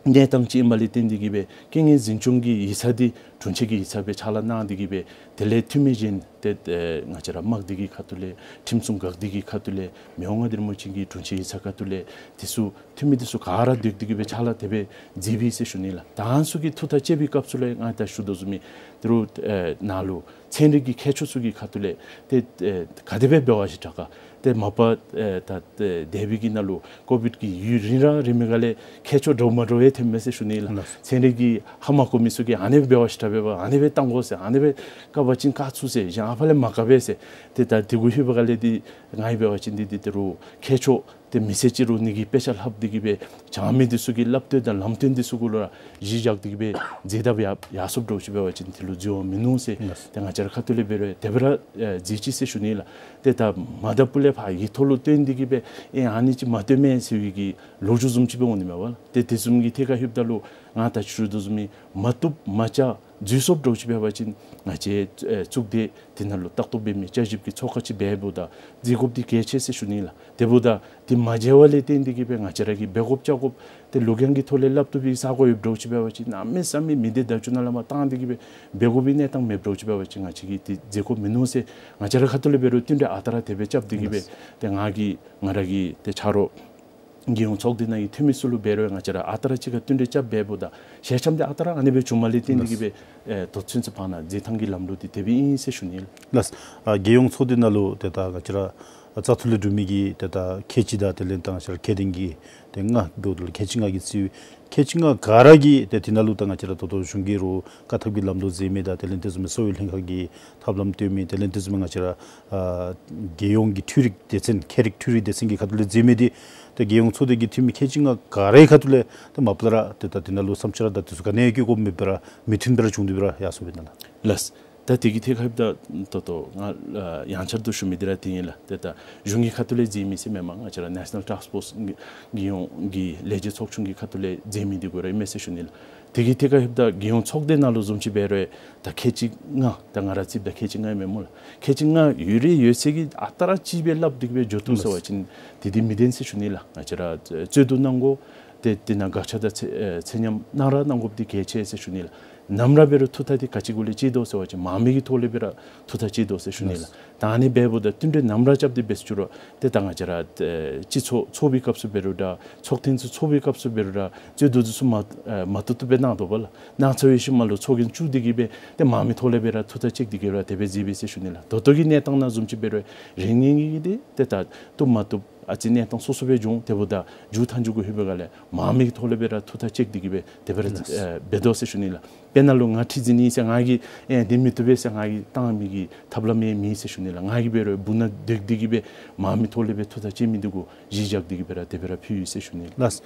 གནས་སྟངས་ཅིག་ཨིནམ་ལས་བརྟེན་ཏེ་གི་སྦེ་རྐྱེན་ངན་འཛིན་སྐྱོང་གི་ཡིག་ཚང་འདི་དྲུང་ཆེན་གྱི་ཡིག་ཚང་སྦེ་ཕྱག་ལཱ་གནང་སྟེ་གི་སྦེ་དེ་ལས་འཐུས་མི་གཞན་ཏེ་ཨེ་ང་བཅས་ར་དམག་སྡེ་གི་ཁ་ཐུག་ལས་ཁྲིམས་སྲུང་འགག་སྡེ་གི་ཁ་ཐུག་ལས་མི་དབང་མངའ་བདག་རིན་པོ་ཆེ་གི་དྲུང་ཆེན་ཡིག་ཚང་ཁ་ཐུག་ལས་དེ་ཚུ་འཐུས་མི་དེ་ཚུ་ག་ར་སྡོད་དེ་གི་སྦེ་ཕྱག་ལཱ་དེ་སྦེ་མཛད་པས་ཟེར་ཞུ་ནི་ལགས། ད་ཨ་ནི་ཚུ་གི་ཐུགས་ཐག་བཅད་པའི་སྐབས་སུ་ལས་ང་ད་ཞུ་དོ་བཟུམ་སྦེ་ད་རུང་ཨེ་ནཱ་ལུ་ཚན་རིག་གི་མཁས་མཆོག་ཚུ་གི་ཁ་ཐུག་ལས་ཏེ་ཨེ་ག་དེ་སྦེ་འབད་བ་ཅིན་དྲག་ག། ཏེ་མ་པ་ཨེ་ད་ཨེ་འདས་པའི་གི་ནང་ལུ་ཀོ་བིཌ་ཀྱི་ཡུན་རིང་ར་རིང་མི་སྒང་ལས་མཁས་མཆོག་འདྲཝ་མ་འདྲཝ་ཡང་ཐོན་མས་ཟེར་ཞུ་ནི་ལགས། ལགས། ཚན་རིག་གི་ཧ་མ་གོ་མི་ཚུ་གིས་ཨ་ནི་སྦེ་འབད་བ་ཅིན་དྲག་པས་པ། ཨ་ནི་སྦེ་བཏང་དགོ་ཟེར། ཨ་ནི་སྦེ་བཀག་པ་ཅིན་བཀག་ཚུགས་ཟེར། གཞན་ཨ་ཕ་ལས་མ་བཀག་པས་ཟེར། ཏེ་ད་དེ་གུ་ལྷོད་པའི་སྒང་ལས་འདི་ང་གིས་འབད་བ་ཅིན་འདི་འདི་ད་རུང་མཁས་མཆོག་ ཏེ་མི་ཚེ་ཅིག་རོགས་ནི་གི་དཔེ་ཆ་ལྷབ་སྟེ་གི་སྦེ་བྱང་མི་འདི་ཚུ་གི་བསླབ་སྟོན་དང་ལམ་སྟོན་འདི་ཚུ་གུ་ལུ་ར་གཞི་བཞག་སྟེ་གི་སྦེ་མཛད་དཔ་ཡར་ཡར་སོངམ་འདྲཝ་ཅིག་འབད་བ་ཅིན་དེ་ལུ་འཛོལ་བ་མིན་ནུག་ཟེར། ལགས། ཏེ་ང་བཅས་ར་ཁ་ཐུག་ལས་འབད་རུང་དེ་སྦེ་ར་ཨེ་མཛད་ཅི་ཟེར་ཞུ་ནི་ལགས། ཏེ་ད་མ་དང་ཕུ་ལས་ཕར་ཡིག་ཐོག་ལུ་སྟོན་ཏེ་གི་སྦེ་ཨེ་ཨ་ནི་ཅིག་མ་སྟོནམ་མས་ཟེར་བའི་གི་ལོ་རྒྱུས་བཟུམ་ཅིག་སྦེ་འོང་ནི་མས་པ་ལགས། ཏེ་དེ་བཟུམ་གྱི་ཐད་ཁར་ལྷོདཔ་ད་ལུ་ང་ད་ཅི་ཞུ་དོ་བཟུམ་མའི་མ་བཏུབ་མ་བཅག་འཛོལ་སོངམ་འདྲཝ་ཅིག་འབད་བ་ཅིན་ང་བཅས་ཨེ་གཙུག་སྡེ་དེ་ནང་ལུ་ལྟ་རྟོག་འབད་མི་བསྐྱར་ཞིབ་ཀྱི་ཚོགས་ཁང་ཅིག་འབད་འབདཝ་ད་མཛད་དགོཔ་འདི་གལ་ཆེ་ཟེར་ཞུ་ནི་ལགས། དེ་འབདཝ་ད་དེ་མ་མཇལ་བ་ལས་བརྟེན་ཏེ་གི་སྦེ་ང་བཅས་ར་གིས་འབད་དགོཔ་བཅའ་དགོཔ་ཏེ་ལུ་གང་གི་ཐོག་ལས་སླབ་བཏུབ་པའི་ས་གོ་ཡོདཔ་འདྲཝ་ཅིག་འབད་བ་ཅིན་གནམ་མེད་ས་མེད་མི་སྡེ་བརྡ་བརྒྱུད་ནང་ལས་མར་བཏང་སྟེ་གི་སྦེ་འབད་དགོ་པའི་གནས་སྟངས་མེདཔ་འདྲཝ་ཅིག་འབད་བ་ཅིན་ང་བཅས་ཀྱིས་དེ་མཛད་དགོཔ་མིན་ནུག་ཟེར། ང་བཅས་ར་ཁ་ཐུག་ལས་འབད་རུང་བསྟུན་གྲོས་ཨ་རྟག་ར་དེ་སྦེ་རྐྱབ་སྟེ་གི་སྦེ། ལགས། ཏེ་ང་གིས་ང་ར་གི་ཏེ་ཆ་རོགས་རྒྱལ་ཡོངས་ཚོགས་སྡེ་ནང་གི་འཐུས་མི་ཚུ་ལུ་འབད་རུང་ང་བཅས་ར་ཨ་རྟག་ར་གཅིག་ཁར་བསྟུན་གྲོས་རྐྱབ་འབདཝ་ད་ཞལ་འཆམ་འདི་ཨ་རྟག་ར་ཨ་ནི་སྦེ་བྱུངམ་ལས་བརྟེན་ཏེ་གི་སྦེ་ལགས། ཨེ་ད་ཚུན་ཚོད་བར་ན་མཛད་ཐངས་ཀྱི་ལམ་ལུགས་འདི་དེ་སྦེ་ཨིན་ཟེར་ཞུ་ནི་ལགས། ལགས། ཨ་རྒྱལ་ཡོངས་ཚོགས་སྡེ་ནང་ལུ་ཏེ་ད་ང་བཅས་ར་ཨ་བཙག་འཐུ་ལས་གྲུབ་མི་གི་ཏེ་ད་ཁལ་གཅིག་དང་དེ་ལས་ད་ང་བཅས་ར་ཁལ་གདན་གྱི་ཏེ་ལྔ་འབདཝ་ད་ལུ་ཁལ་གཅིག་ལྔ་གི་རྩིས་ཁལ་གཅིག་ལྔ་ག་ར་གིས་ཏེ་དེ་ནང་ལུ་ད་ང་བཅས་ར་ད་ལྟོ་གཞུང་གིས་རོགས་བཀག་ཐབས་ཀྱི་ལམ་ལུགས་མཛད་མི་དང་དེ་ལས་དེ་བཟུམ་མའི་གསོ་བའི་ལྷན་ཁག་གིས་ཐབས་ལམ་སྟོན་མི་དེ་ལས་དེ་བཟུམ་མའི་ང་བཅས་ར་ཨ་རྒྱལ་ཡོངས་ཀྱི་འཕྲུལ་རིག་སྡེ་ཚན་ཁྱད་རིག་འཕྲུལ་རིག་སྡེ་ཚན་གྱི་ཁ་ཐུག་ལས་མཛད་མི་འདི་ཏེ་རྒྱལ་ཡོངས་ཚོགས་སྡེ་གི་འཐུས་མི་ཁལ་གཅིག་ལྔ་ག་རའི་ཁ་ཐུག་ལས་ཏེ་མ་པ་ལས་ར་ཏེ་ད་དེ་ནང་ལུ་བསམ་འཆར་དང་དེ་ཚུ་ག་ནི་ཡང་བཀོད་དགོཔ་མེད་པར་ར་མི་མཐུན་པར་ར་བྱུང་སྟེ་སྦེ་ར་ཡར་སོང་སྦེ་ཨིན་ན་ལགས། ལགས། ད་དེ་གི་ཐད་ཁར་ད་ད་ལྟོ་ང་ཨ་ཡང་བསྐྱར་དུ་ཞུ་མི་འདི་ར་དེ་ཨིན་ལགས། ཏེ་ད་གཞུང་གི་ཁ་ཐུག་ལས་མཛད་མི་ཟེར་མེན་པར་ང་བཅས་ར་ནེ་ཤ་ནཱལ་ཊཱསཀ་ཕོརསི་རྒྱལ་ཡོངས་ཀྱི་ལས་བྱེད་ཚོགས་ཆུང་གི་ཁ་ཐུག་ལས་མཛད་མི་འདི་གུ་ར་ཨིན་མས་ཟེར་ཞུ་ནི་ལགས། དེ་གི་ཐད་ཁར་ལྷོདཔ་ད་རྒྱལ་ཡོངས་ཚོགས་སྡེ་ནང་ལུ་བཟུམ་ཅིག་འབད་རུང་ད་ཁལ་གཅིག་ལྔ་ད་ང་ར་རྩིསཝ་ད་ཁལ་གཅིག་ལྔ་ཨིན་མས་སྨོ་ལགས། ཁལ་གཅིག་ལྔ་ཡོད་རིགས་ཡོད་ཚད་ཀྱིས་ཨ་རྟག་ར་གཅིག་སྦེ་སླབ་སྟེ་གི་སྦེ་འགྱོ་བཏུབ་ཟེར་བ་ཅིན་དེ་འདི་མི་བདེན་ཟེར་ཞུ་ནི་ལགས། ང་བཅས་ར་རྩོད་བསྡུར་གནང་དགོ། ཏེ་དེ་ནང་དགག་བཞག་དང་ཚད་ཨེ་ཚད་མཉམ་གནང་ར་གནང་དགོཔ་འདི་གལ་ཆེ་ཟེར་ཞུ་ནི་ལགས། ནམ་ར་འབད་རུང་ཐུགས་ཐག་འདི་ག་ཅི་གུ་ལས་བཅད་དོ་ཟེར་བ་ཅིན་མང་མི་གི་ཐོག་ལས་འབད་རུང་ཐུགས་ཐག་བཅད་དོ་ཟེར་ཞུ་ནི་ལགས། ལགས། ད་ཨ་ནི་འབདཝ་ད་བསྟུན་གྲོས་ནམ་ར་རྐྱབ་སྟེ་འབད་ཟེར་ཞུ་རུང་ཏེ་ད་ང་བཅས་ར་ཨེ་སྤྱི་ཚོགས་ཚོགས་པའི་སྐབས་སུ་འབད་རུང་འདྲ་ཚོགས་ཐེངས་ཚུ་ཚོགས་པའི་སྐབས་སུ་འབད་རུང་འདྲ་རྩོད་བསྡུར་འདི་ཚུ་མ་ཨེ་མ་ཐུབ་ཐུབ་སྦེ་གནང་དོ་བ་ལགས། གནང་ཚར་བའི་ཤུལ་མ་ལུ་ཚོགས་རྒྱན་བཙུགས་ཏེ་གི་སྦེ་ཏེ་མང་མི་ཐོག་ལས་འབད་རུང་ཐུགས་ཐག་བཅད་དེ་གི་སྦེ་ར་དེ་སྦེ་མཛད་པས་ཟེར་ཞུ་ནི་ལགས། ད་ལྟོ་གི་གནས་སྟངས་ནང་བཟུམ་ཅིག་འབད་རུང་རེ་ངན་གྱི་འདི་ཏེ་ད་བཏུབ་མ་བཏུབ་ཨ་ཙི་གནས་སྟངས་སོ་སོ་སྦེ་འབྱུང་། དེ་འབདཝ་ད་མཇུག་མཐའ་མཇུག་གུ་ལྷོད་པའི་སྒང་ལས་མང་མི་གི་ཐོག་ལས་འབད་རུང་ཐུགས་ཐག་བཅད་དེ་གི་སྦེ་དེ་སྦེ་ར་ལགས། ཨེ་འབད་དོ་ཟེར་ཞུ་ནི་ལགས། དཔེར་ན་ལུ་ང་ཁྲི་འཛིན་ཨིན་ཟེར་ང་གིས་ཨེ་འདི་མི་བཏུབ་པས་ཟེར་ང་གིས་བཏང་མི་གི་ཐབས་ལམ་ཡང་མེད་ཟེར་ཞུ་ནི་ལགས། ང་གིས་འབད་རུང་སྦུག་ན་སྡོད་དེ་གི་སྦེ་མང་མི་ཐོག་ལས་སྦེ་ཐུགས་ཐག་བཅད་མི་འདི་གུ་གཞི་བཞག་སྟེ་གི་སྦེ་ར་དེ་སྦེ་ར་ཕུལ་ཡི་ཟེར་ཞུ་ནི་ལགས། ལགས།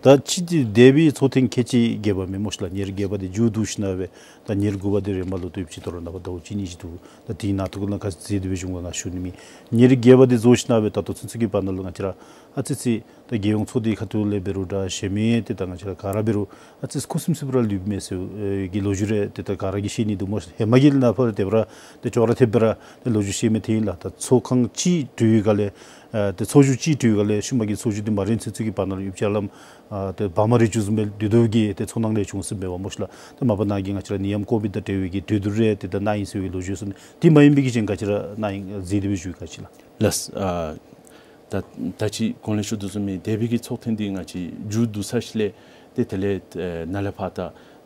ད་ཅི་འདི་འདས་པའི་ཚོགས་ཐེངས་ཁལ་གཅིག་བརྒྱད་པ་མེན་སྨོ་ཤིག་ལགས། ཉེར་བརྒྱད་པ་འདི་མཇུག་བསྡུ་ཞིནམ་སྦེ་ད་ཉེར་དགུ་པ་འདི་རེ་མ་ལོ་དུས་ཅི་ཐོ་རངས་ནངས་པ་ཟླཝ་གཅིག་གཉིས་ཅིག་འདུག། ད་དེའི་ནང་དུ་གུ་ལུ་ག་ཅི་མཛད་དེ་སྦེ་བྱུང་ག་ང་ཞུ་ནི་མེད། ཉེར་བརྒྱད་པ་འདི་རྫོགས་ཞིནམ་སྦེ་ད་ལྟོ་ཚུན་ཚོད་ཀྱི་བར་ན་ལུ་ང་བཅས་ར་ཨ་ཙི་ཅིག་ད་རྒྱལ་ཡོངས་ཚོགས་སྡེའི་ཁ་ཐུག་ལས་འབད་རུང་འདྲ་གཞན་མི་ཏེ་ད་ང་བཅས་ར་ག་ར་འབད་རུང་ཨ་ཙི་ཁུ་སིམ་སིམ་སྦེ་ར་ལུསཔ་མས་ཟེར་ཨེ་གི་ལོ་རྒྱུས་རེ་ཏེ་ད་ག་ར་གིས་ཤེས་ནི་འདུག་སྨོ། ཧེ་མ་གི་ནངས་པ་དེ་སྦེ་ར་ཏེ་ཅོག་ར་འཐདཔ་སྦེ་ར་ཏེ་ལོ་རྒྱུས་བཤད་མི་དེ་ཨིན་ལགས། ད་ཚོགས་ཁང་གཅིག་གྲོལ་བའི་སྒང་ལས་ཨེ་ཏེ་ཚོགས་བཞུགས་གཅིག་གྲོལ་བའི་སྒང་ལས་ཤུལ་མ་གི་ཚོགས་བཞུགས་འདི་མ་རན་ཚུན་ཚོད་ཀྱི་བར་ན་ལུ་ཡུདཔ་ཅིག་ལམ་ཨ་ཏེ་བར་མ་རི་བཅུད་བཟུམ་སྦེ་སྡོད་སྡོདཔ་གི་ཏེ་ཚོར་སྣང་རེ་བྱུང་ཟེར་མས་པ་སྨོ་ཤིག་ལགས། ཏེ་མ་པ་ནཱ་གི་ང་བཅས་ར་ནད་ཡམས་ཀོ་བིཌ་དང་འབྲེལ་བའི་གི་གྲོས་བསྡུར་རེ་ཏེ་ད་གནང་ཡི་ཟེར་བའི་ལོ་རྒྱུས་ཚུ་ཨིན། དེ་མ་ཡིན་པའི་གི་གཞན་ག་ཅི་ར་གནང་ཡི་ཟེར་དེ་སྦེ་ཞུ་ག་ཅི་ལགས། ལགས། ཨ་ད་ད་ཅི་གོང་ལས་ཞུ་དོ་བཟུམ་སྦེ་འདས་པའི་གི་ཚོགས་ཐེངས་འདི་ང་བཅས་མཇུག་བསྡུ་ཚར་ཞིནམ་ལས་ཏེ་དེ་ལས་ཨེ་ནཱ་ལས་ཕར་ད་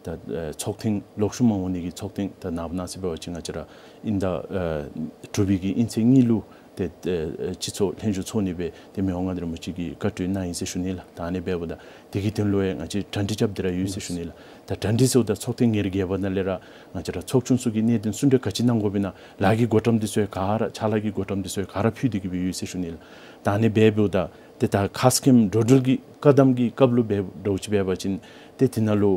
ད་ཨེ་ཚོགས་ཐེངས་ལོག་ཤུལ་མ་འོང་ནི་གི་ཚོགས་ཐེངས་ད་ནངས་པ་གནངས་ཚེ་འབད་བ་ཅིན་ང་བཅས་ར་དབྱིན་ཟླ་ཨེ་དྲུག་པའི་གི་དབྱིན་ཚེས་གཉིས་ལུ་ཏེ་ཨེ་སྤྱི་ཚོགས་ལྷན་བཞུགས་ཚོགས་ནི་སྦེ་ཏེ་མི་དབང་མངའ་བདག་རིན་པོ་ཆེ་གིས་བཀའ་གྲོས་གནང་ཡི་ཟེར་ཞུ་ནི་ལགས། ད་ཨ་ནི་འབདཝ་ད་དེ་གི་དོན་ལུ་ཡང་ང་བཅས་གྲ་སྒྲིག་རྐྱབ་སྟེ་ར་ཡོད་ཟེར་ཞུ་ནི་ལགས། ད་གྲ་སྒྲིག་ཟེརཝ་ད་ཚོགས་ཐེངས་ཉེར་བརྒྱད་པ་ནང་ལས་ར་ང་བཅས་ར་ཚོགས་ཆུང་ཚུ་གིས་གནད་དོན་གསུང་གྲོས་ག་ཅི་གནང་དགོཔ་ཨིན་ན་ལཱ་གི་གོ་རིམ་འདི་ཚུ་ཡང་ག་ར་ཕྱག་ལཱ་གི་གོ་རིམ་འདི་ཚུ་ཡང་ག་ར་ཕུལ་ཏེ་གི་སྦེ་ཡོད་ཟེར་ཞུ་ནི་ལགས། ད་ཨ་ནི་འབདཝ་ད་ཏེ་ད་ཁ་སྐོང་འགྲོ་འགྲུལ་གྱི་བཀག་དམ་གྱི་སྐབས་ལུ་འབད་འདྲཝ་ཅིག་འབད་བ་ཅིན་ཏེ་དེ་ནང་ལུ་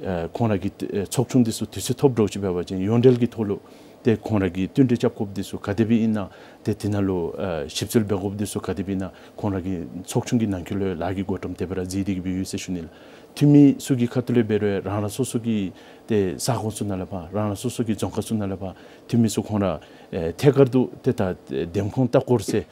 ཨེ་ཁོང་ར་གི་ཨེ་ཚོགས་ཆུང་འདི་ཚུ་དུས་ཚོད་ཐོབ་འདྲཝ་ཅིག་འབད་བ་ཅིན་ཡོངས་འབྲེལ་གྱི་ཐོག་ལུ་ཏེ་ཁོང་ར་གིས་བསྟུན་གྲོས་རྐྱབ་དགོཔ་འདི་ཚུ་ག་དེ་སྦེ་ཨིན་ན་ཏེ་དེ་ནང་ལུ་ཨེ་ཞིབ་འཚོལ་འབད་དགོཔ་འདི་ཚུ་ག་དེ་སྦེ་ཨིན་ན་ཁོང་ར་གི་ཚོགས་ཆུང་གི་ནང་འཁོད་ལུ་ལཱ་གི་གོ་རིམ་དེ་སྦེ་ར་མཛད་དེ་གི་སྦེ་ཡོད་ཟེར་ཞུ་ནི་ལགས། འཐུས་མི་ཚུ་གི་ཁ་ཐུག་ལས་འབད་རུང་རང་རང་སོ་སོ་གི་ཏེ་ས་ཁོངས་ཚུ་ནང་ལས་ཕར་རང་རང་སོ་སོ་གི་རྫོང་ཁག་ཚུ་ནང་ལས་ཕར་འཐུས་མི་ཚུ་ཁོང་ར་ཨེ་ཐད་ཀར་དུ་ཏེ་ད་འདེམས་ཁོངས་ལྟ་སྐོར་ཟེར་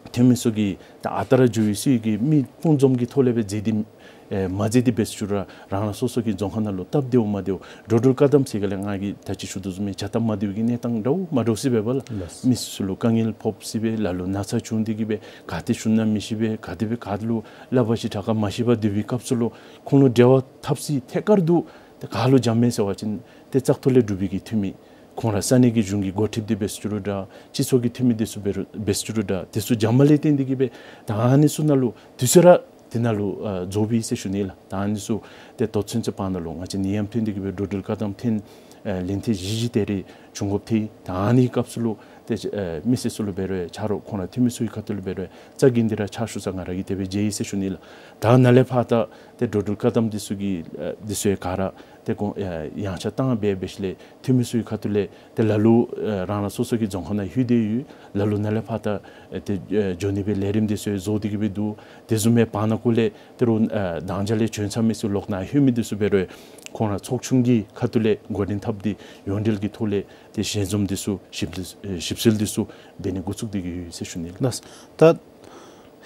འཐུས་མི་ཚུ་གིས་ད་ཨ་རྟག་ར་འགྱོ་ཡི་ཟེར་གི་མི་སྤུངས་འཛོམས་ཀྱི་ཐོག་ལས་སྦེ་མཛད་དེ་ཨེ་མ་མཛད་དེ་འབད་ཟེར་ཞུ་རུང་རང་རང་སོ་སོ་གི་རྫོང་ཁག་ནང་ལུ་སྟབས་བདེཝ་མ་བདེཝ་འགྲོ་འགྲུལ་བཀག་དམ་ཟེར་ག་ལས་ང་གིས་ད་ཅི་ཞུ་དོ་བཟུམ་སྦེ་བྱ་སྟབས་མ་བདེཝ་གི་གནས་སྟངས་འདྲཝ་མ་འདྲཝ་ཅིག་འབདཝ་ལས་ལགས། མི་ཚུ་ལུ་དཀའ་ངལ་ཕོགཔ་ཅིག་འབད་ལ་ལུ་ན་ཚ་བྱུང་སྟེ་གི་སྦེ་ག་ཏེ་བཞུགས་ན་མི་ཤེས་པས། ག་དེ་སྦེ་ག་ལུ་སླབ་པ་ཅིན་དྲག་ག་མ་ཤེས་པར་སྡོད་པའི་སྐབས་སུ་ལུ་ཁོང་ལུ་འབྲེལ་བ་འཐབ་སའི་ཐད་ཀར་དུ་ཏེ་ག་ལུ་འབྱམས་མས་ཟེར་བ་ཅིན་ཏེ་བཙག་འཐུ་ལས་གྲུབ་པའི་གི་འཐུས་མི་ཁོང་ར་ས་གནས་ཀྱི་གཞུང་གི་འགོ་ཁྲིདཔ་འདི་འབད་ཟེར་ཞུ་རུང་འདྲ་སྤྱི་ཚོགས་ཀྱི་འཐུས་མི་འདི་ཚུ་འབད་རུང་འབད་ཟེར་ཞུ་རུང་འདྲ་དེ་ཚུ་འབྱམས་པ་ལས་བརྟེན་ཏེ་གི་སྦེ་ད་ཨ་ནི་ཚུ་ནང་ལུ་དུས་ཚོད་ར་དེ་ནང་ལུ་ཨ་རྫོགས་པས་ཟེར་ཞུ་ནི་ལགས། ད་ཨ་ནི་ཚུ་ཏེ་ད་ཚུན་ཚོད་བར་ན་ལུ་ང་བཅས་ནད་ཡམས་ཐོན་ཏེ་གི་སྦེ་འགྲོ་འགྲུལ་བཀག་དམ་ཐོན་ ཨེ་ལན་ཐེངས་བཞི་བཞི་དེ་རེ་བྱུང་དགོཔ་ཐལ། ད་ཨ་ནི་སྐབས་སུ་ལུ་ཏེ་ཨེ་མི་སེར་ཚུ་ལུ་འབད་རུང་ཆ་རོགས་ཁོང་ར་འཐུས་མི་ཚུ་གི་ཁ་ཐུག་ལས་འབད་རུང་རྩ་འགེངས་ཏེ་ར་ཕྱག་ཞུ་ས་ང་ར་གིས་དེ་སྦེ་མཇལ་ཡི་ཟེར་ཞུ་ནི་ལགས། ད་ནཱ་ལས་ཕར་ད་ཏེ་འགྲོ་འགྲུལ་བཀག་དམ་འདི་ཚུ་གི་ཨེ་འདི་ཚུ་ཡང་ག་ར་ཏེ་གོང་ཨེ་ཡངས་ཆག་བཏང་སྦེ་འབད་ཞིནམ་ལས་འཐུས་མི་ཚུ་གི་ཁ་ཐུག་ལས་ཏེ་ལ་ལུ་ཨེ་རང་རང་སོ་སོ་གི་རྫོང་ཁག་ནང་ལྷོད་དེ་ཡོད། ལ་ལུ་ནཱ་ལས་ཕར་ད་ཨེ་ཏེ་ཨེ་འགྱོ་ནི་སྦེ་ལས་རིམ་འདི་ཚུ་ཡང་བཟོ་སྟེ་གི་སྦེ་འདུག། དེ་བཟུམ་མའི་བར་ན་ཀུ་ལས་ཏེ་རུང་ཨེ་དང་འཇགས་ལས་བྱོན་ཚར་མི་ཚུ་ལོག་ནཱ་ལྷོད་མི་འདི་ཚུ་འབད་རུང་ཁོང་ར་ཚོགས་ཆུང་གི་ཁ་ཐུག་ལས་འགོ་འདྲེན་འཐབ་སྟེ་ཡོངས་འབྲེལ་གྱི་ཐོག་ལས་ཏེ་ཞལ་འཛོམས་འདི་ཚུ་ཞིབ་འཚོལ་ཨེ་ཞིབ་འཚོལ་འདི་ཚུ་འབད་ནི་འགོ་བཙུགས་ཏེ་གི་ཡོད་ཟེར་ཞུ་ནི་ལགས། ལགས། ད་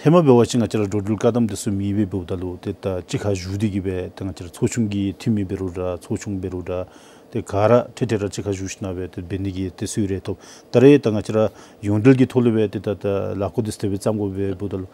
ཧེ་མ་འབད་བ་ཅིན་ང་བཅས་ར་འགྲོ་འགྲུལ་བཀག་དམ་འདི་ཚུ་མེད་པའི་འབདཝ་ད་ལུ་ཏེ་ད་གཅིག་ཁར་བཞུགས་ཏེ་གི་སྦེ་ཏེ་ང་བཅས་ར་ཚོགས་ཆུང་གི་འཐུས་མི་འབད་རུང་འདྲ་ཚོགས་ཆུང་འབད་རུང་འདྲ་ཏེ་ག་ར་ཐེངས་ཐེངས་ར་གཅིག་ཁར་བཞུགས་ཞིནམ་སྦེ་ཏེ་འབད་ནི་གི་ཏེ་སྲོལ་རེ་ཐོབ། ད་རེས་ད་ང་བཅས་ར་ཡོངས་འབྲེལ་གྱི་ཐོག་ལས་སྦེ་ཏེ་ད་ད་ལས་འགུལ་འདི་ཚུ་དེ་སྦེ་བརྩམ་དགོ་པའི་འབདཝ་ད་ལུ་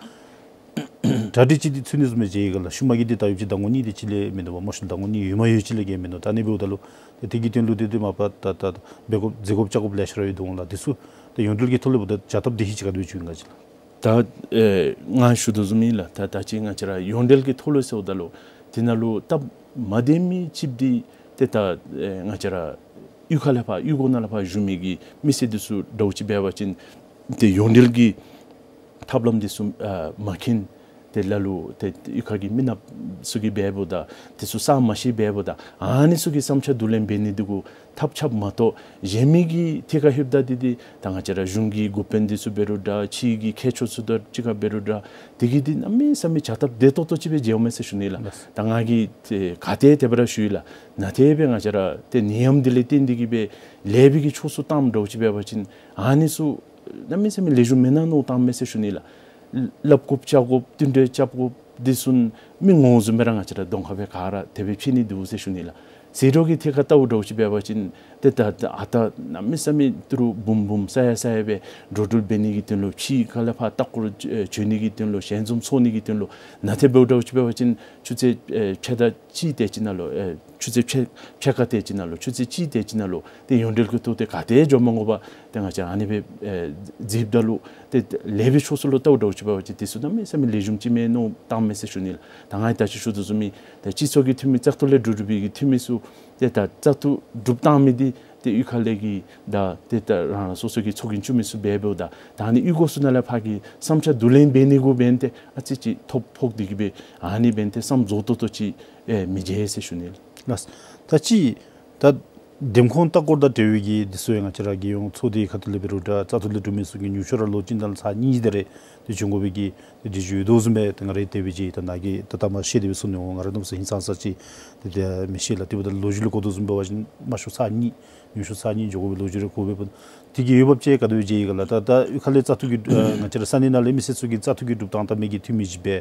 གྲ་སྒྲིག་ཅིག་འདི་ཚུད་ནི་བཟུམ་སྦེ་མཇལ་ཡི་ག་ལགས། ཤུལ་མ་གི་འདི་ད་ཡོདཔ་ཅིག་ཟླ་ངོ་གཉིས་དེ་ཅིག་ལས་མིན་འདུག་པ། མང་ཤོས་ཟླ་ངོ་གཉིས་ཡོད་མ་ཡོད་ཅིག་ལས་བརྒལ་མིན་འདུག། ད་ཨ་ནི་འབདཝ་ད་ལུ་ཏེ་དེ་གི་དོན་ལུ་ཏེ་ཏེ་མ་པ་ད་ད་འབད་དགོཔ་མཛད་དགོཔ་བཅའ་དགོཔ་ལེ་ཤ་ར་ཡོད་འོང་ལགས། འདི་ཚུ་ཏེ་ཡོངས་འབྲེལ་གྱི་ཐོག་ལས་འབདཝ་ད་བྱ་ཐབས་བདེ་ཧིང་ཅིག་ག་དེ་སྦེ་བྱུང་ཡི་ག་ཅིག་ལགས། ད་ཨེ་ང་ཞུ་དོ་བཟུམ་ཨིན་ལགས། ད་ད་ཅི་ང་བཅས་ར་ཡོངས་འབྲེལ་གྱི་ཐོག་ལུ་ཟེརཝ་ད་ལུ་དེ་ནང་ལུ་སྟབས་མ་བདེ་མི་ཅིག་འདི་ཏེ་ད་ཨེ་ང་བཅས་ར་གཡུས་ཁ་ལས་ཕར་གཡུས་སྒོ་ནང་ལས་ཕར་བཞུགས་མི་གི་མི་སེར་འདི་ཚུ་འདྲཝ་ཅིག་འབད་བ་ཅིན་ཏེ་ཡོངས་འབྲེལ་གྱི་ཐབས་ལམ་འདི་ཚུ་ཨ་མ་མཁྱེན། ཏེ་ལ་ལུ་ཏེ་གཡུས་ཁ་གི་མི་ནགཔ་ཚུ་གིས་འབདཝ་ད་འདི་ཚུ་བསམ་མ་ཤེས་འབདཝ་ད་ཨ་ནི་ཚུ་གི་བསམ་འཆར་བསྡུ་ལེན་འབད་ནི་འདི་གུ་ཐབས་ཆགཔ་མ་གཏོགས་གཞན་མི་གི་ཐད་ཁར་ལྷོདཔ་ད་འདི་འདི་ད་ང་བཅས་ར་གཞུང་གི་འགོ་དཔོན་འདི་ཚུ་འབད་རུང་འདྲ་ཕྱི་གི་མཁས་མཆོག་ཚུ་དང་གཅིག་ཁར་འབད་རུང་འདྲ་དེ་གིས་འདི་གནམ་མེད་ས་མེད་བྱ་ཐབས་བདེ་ཏོག་ཏོ་ཅིག་སྦེ་མཇལཝ་མས་ཟེར་ཞུ་ནི་ལགས། ད་ང་གིས་ཏེ་ག་ཏེ་དེ་སྦེ་ར་ཞུ་ཡི་ལགས། ནཱ་ཏེ་སྦེ་ང་བཅས་ར་ཏེ་ནད་ཡམས་འདི་ལས་བརྟེན་ཏེ་གི་སྦེ་ལས་པའི་གི་ཕྱོགས་སུ་བཏངམ་འདྲཝ་ཅིག་འབད་བ་ཅིན་ཨ་ནི་ཚུ་གནམ་མེད་ས་མེད་ལེགས་ཤོམ་མེན་ན་མནོ་བཏངམ་མས་ཟེར་ཞུ་ནི་ལགས། སླབ་དགོཔ་རྐྱབ་དགོཔ་བསྟུན་གྲོས་རྐྱབ་དགོཔ་འདི་ཚུ་མི་ངོ་བཟུམ་སྦེ་ར་ང་བཅས་ར་གདོང་ཁར་སྦེ་ག་ར་དེ་སྦེ་ཕྱད་ནི་འདུག་ཟེར་ཞུ་ནི་ལགས། ཟད་འགྲོ་གི་ཐད་ཁར་བལྟཝ་འདྲཝ་ཅིག་འབད་བ་ཅིན་ཏེ་ད་ད་ཨ་ད་གནམ་མེད་ས་མེད་ཏི་རུ་འབུམ་འབུམ་ས་ཡ་ས་ཡ་སྦེ་འགྲོ་འགྲུལ་འབད་ནི་གི་དོན་ལུ་ཕྱི་ཁ་ལས་ཕར་ལྟ་སྐོར་ཨེ་བྱོན་ནི་གི་དོན་ལུ་ཞལ་འཛོམས་ཚོགས་ནི་གི་དོན་ལུ་ནཱ་ཏེ་འབདཝ་འདྲཝ་ཅིག་འབད་བ་ཅིན་ཆུ་ཚོད་ཨེ་ཕྱེད་དང་གཅིག་དེ་ཅིག་ནང་ལུ་ཨེ་ཆུ་ཚོད་ཕྱེད་ཕྱེད་ཀ་དེ་ཅིག་ནང་ལུ་ཆུ་ཚོད་གཅིག་དེ་ཅིག་ནང་ལུ་ཏེ་ཡོངས་འབྲེལ་གྱི་ཐོག་ཏེ་ག་ཏེ་འགྱོ་མ་དགོ་པར་ཏེ་ང་བཅས་ཨ་ནི་སྦེ་ཨེ་མཛདཔ་ད་ལུ་ཏེ་ལས་པའི་ཕྱོགས་སུ་ལུ་བལྟཝ་འདྲཝ་ཅིག་འབད་བ་ཅིན་དེ་ཚུ་གནམ་མེད་ས་མེད་ལེགས་ཤོམ་ཅིག་མས་མནོ་བཏངམ་མས་ཟེར་ཞུ་ནི་ལགས། ད་ང་ད་ཅི་ཞུ་དོ་བཟུམ་སྦེ་ད་སྤྱི་ཚོགས་ཀྱི་འཐུས་མི་བཙག་འཐུ་ལས་གྲུབ་གྲུབ་པའི་གི་འཐུས་མི་ཚུ་ཏེ་ད་བཙག་འཐུ་གྲུབ་བཏང་མི་འདི་ཏེ་གཡུས་ཁ་ལས་ཀྱི་ད་ཏེ་ད་རང་རང་སོ་སོ་གི་ཚོགས་རྒྱན་བཙུགས་མི་ཚུ་འབདཝ་ད་ད་ཨ་ནི་གཡུས་སྒོ་ཚུ་ནང་ལས་ཕར་གྱི་བསམ་འཆར་བསྡུ་ལེན་འབད་ནི་གུ་འབདན་ཏེ་ཨ་ཙི་ཅིག་ཐོ་ཕོག་སྟེ་གི་སྦེ་ཨ་ནི་འབདན་ཏེ་བསམ་རྫོགས་ཏོག་ཏོ་ཅིག་ཨེ་མི་མཇལ་ཟེར་ཞུ་ནི་ལགས། ལགས། ད་ཅི་ད་འདེམས་ཁོངས་ལྟ་སྐོར་དང་འབྲེལ་བའི་གི་འདི་ཚུ་ཡང་ང་བཅས་ར་རྒྱལ་ཡོངས་ཚོགས་སྡེའི་ཁ་ཐུག་ལས་འབད་རུང་འདྲ་བཙག་འཐུ་ལས་གྲུབ་མི་ཚུ་གིས་ཉུང་ཤོས་ར་ལོ་གཅིག་དང་ཚར་གཉིས་དེ་རེ་ཏེ་བྱོན་དགོ་པའི་གི་ཏེ་འདི་ཚུ་ཡོད་དོ་བཟུམ་སྦེ་ཏེ་ང་ར་དེ་སྦེ་མཇལ་ཡི། ད་ནཱ་གིས་ད་ལྟ་མ་བཤད་དེ་སྦེ་གསུངས་ནི་འོང་། ང་ར་གནམ་མེད་ས་མེད་ཧིང་སངས་ས་ཅིག་ཏེ་དེ་མི་ཤེས་ལགས། དེ་འབདཝ་ད་ལོ་རྒྱུས་ལུ་གོ་དོ་བཟུམ་འབད་བ་ཅིན་མང་ཤོས་ཚར་གཉིས་ཉུང་ཤོས་ཚར་གཉིས་འགྱོ་དགོ་པའི་ལོ་རྒྱུས་རེ་གོ་བས། དེ་གི་འོས་འབབ་ཅིག་ག་དེ་སྦེ་མཇལ་ཡི་ག་ལགས། ད་ད་གཡུས་ཁ་ལས་བཙག་འཐུ་གི་ཨ་ང་བཅས་ར་ས་གནས་ནང་ལས་མི་སེར་ཚུ་གིས་བཙག་འཐུ་གི་གྲུབ་སྟངས་ད་མི་གི་འཐུས་མི་ཅིག་སྦེ་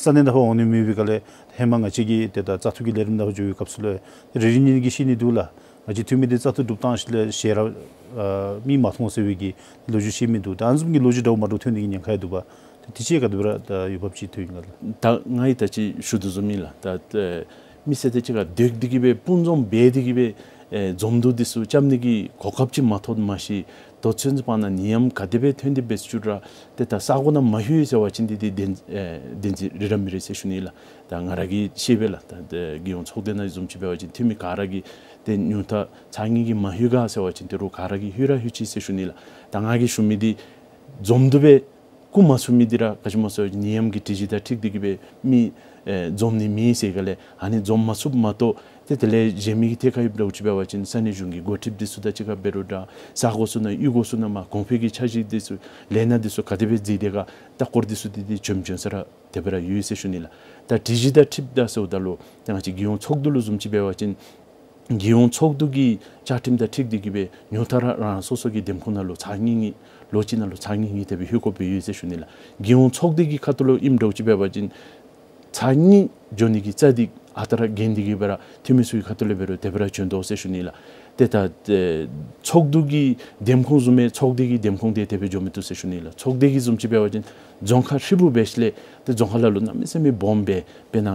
ས་གནས་ནང་ཕར་འོང་ནི་མེད་པའི་སྒང་ལས་ཧེ་མ་ང་བཅས་ཀྱིས་ཏེ་ད་བཙག་འཐུ་གི་ལས་རིམ་ནང་ཕར་འགྱོ་བའི་སྐབས་སུ་ལས་རེ་རེ་གཉིས་གཉིས་ཀྱིས་བཤད་ནི་འདུག་ལགས། ང་བཅས་འཐུས་མི་འདི་བཙག་འཐུ་གྲུབ་སྟངས་ཅིག་ལས་ཞལ་ར་ཨ་མིག་མ་མཐོང་ཟེར་བའི་གི་ལོ་རྒྱུས་བཤད་མི་འདུག། ད་ཨ་ནི་བཟུམ་གྱི་ལོ་རྒྱུས་འདྲཝ་མ་འདྲཝ་ཐོན་ནི་གི་ཉེན་ཁ་ཡང་འདུག་པ། ཏེ་དེ་ཅིག་ག་དེ་སྦེ་ར་ད་འོས་འབབ་ཅིག་ཐོན་ཡི་ག་ལགས། ད་ང་གིས་ད་ཅི་ཞུ་དོ་བཟུམ་ཨིན་ལགས། ད་ཨེ་མི་སེར་དང་གཅིག་ཁར་སྡོད་དེ་གི་སྦེ་སྤུན་ཚོགས་འབད་དེ་གི་སྦེ་ཨེ་འཛོམས་འདུ་འདི་ཚུ་རྐྱབ་ནི་གི་གོ་སྐབས་ཅིག་མ་ཐོབ་མ་གཞི་ད་ཚུན་ཚོད་བར་ན་ནད་ཡམས་ག་དེ་སྦེ་ཐོན་ཏེ་འབད་ཅི་རུང་ར་ཏེ་ད་ས་གོ་ནང་མ་ལྷོད་ཟེར་བ་ཅིན་འདི་འདི་བདེན་ཨེ་བདེན་འཛིན་རི་ར་མི་རི་ཟེར་ཞུ་ནི་ལགས། ད་ང་ར་གིས་ཤེས་པས་ལགས། ད་ཏེ་རྒྱལ་ཡོངས་ཚོགས་སྡེ་ནང་བཟུམ་ཅིག་འབད་བ་ཅིན་འཐུས་མི་ག་ར་གིས་ཏེ་ཉུང་མཐའ་ཚར་གཉིས་ཀྱིས་མ་ལྷོད་ག་ཟེར་བ་ཅིན་ཏེ་རུང་ག་ར་གིས་ལྷོད་ར་ལྷོད་ཅི་ཟེར་ཞུ་ནི་ལགས། ད་ང་གིས་ཞུ་མི་འདི་འཛོམས་འདུ་སྦེ་བཀོ་མ་ཚུགས་མི་འདི་ར་ག་ཅི་སྨོ་ཟེར་བ་ཅིན་ནད་ཡམས་ཀྱི་སྒྲིག་གཞི་དང་འཁྲིལ་ཏེ་གི་སྦེ་མི་ཨེ་འཛོམས་ནི་མེད་ཟེར་ག་ལས་ཨ་ནི་འཛོམས་མ་ཚུགསཔ་མ་གཏོགས་ཏེ་དེ་ལས་གཞན་མི་གི་ཐད་ཁར་ཡོདཔ་འདྲཝ་ཅིག་འབད་བ་ཅིན་ས་གནས་གཞུང་གི་འགོ་ཁྲིདཔ་འདི་ཚུ་དང་གཅིག་ཁར་འབད་རུང་འདྲ་ས་གོ་ཚུ་ནང་གཡུས་སྒོ་ཚུ་ནང་མར་གོང་འཕེལ་གྱི་འཆར་གཞི་འདི་ཚུ་ལས་སྣ་འདི་ཚུ་ག་དེ་སྦེ་མཛད་དེ་ག་ལྟ་སྐོར་འདི་ཚུ་འདི་འདི་བྱོན་བྱོན་ས་ར་དེ་སྦེ་ར་ཡོད་ཟེར་ཞུ་ནི་ལགས། ད་སྒྲིག་གཞི་དང་འཁྲིལཝ་ད་ཟེརཝ་ད་ལུ་ཏེ་ང་བཅས་རྒྱལ་ཡོངས་ཚོགས་འདུ་ལུ་བཟུམ་ཅིག་འབད་བ་ཅིན་རྒྱལ་ཡོངས་ཚོགས་འདུ་གི་བཅའ་ཁྲིམས་དང་འཁྲིལ་ཏེ་གི་སྦེ་ཉུང་མཐའ་ར་རང་སོ་སོ་གི་འདེམས་ཁོངས་ནང་ལུ་ཚར་གཉིས་གཉིས་ལོ་གཅིག་ནང་ལུ་ཚར་གཉིས་གཉིས་དེ་སྦེ་ལྷོད་དགོཔ་སྦེ་ཡོད་ཟེར་ཞུ་ནི་ལགས། རྒྱལ་ཡོངས་ཚོགས་སྡེ་གི་ཁ་ཐུག་ལུ་ཨིནམ་འདྲཝ་ཅིག་འབད་བ་ཅིན་ཚར་གཉིས་འགྱོ་ནི་གི་རྩ་འདི་ཨ་རྟག་ར་འགེངས་ཏེ་གི་སྦེ་ར་འཐུས་མི་ཚུ་གི་ཁ་ཐུག་ལས་འབད་རུང་དེ་སྦེ་ར་བྱོན་དོ་ཟེར་ཞུ་ནི་ལགས། ཏེ་ད་ཨེ་ཚོགས་འདུ་གི་འདེམས་ཁོངས་བཟུམ་སྦེ་ཚོགས་སྡེ་གི་འདེམས་ཁོངས་དེ་དེ་སྦེ་འགྱོ་མི་བཏུབ་ཟེར་ཞུ་ནི་ལགས། ཚོགས་སྡེ་གི་བཟུམ་ཅིག་འབད་བ་ཅིན་རྫོང་ཁག་ཧྲིལ་བུ་འབད་ཞིནམ་ལས་ཏེ་རྫོང་ཁག་ལ་ལུ་གནམ་མེད་ས་མེད་སྦོམ་སྦེ་དཔེར་ན་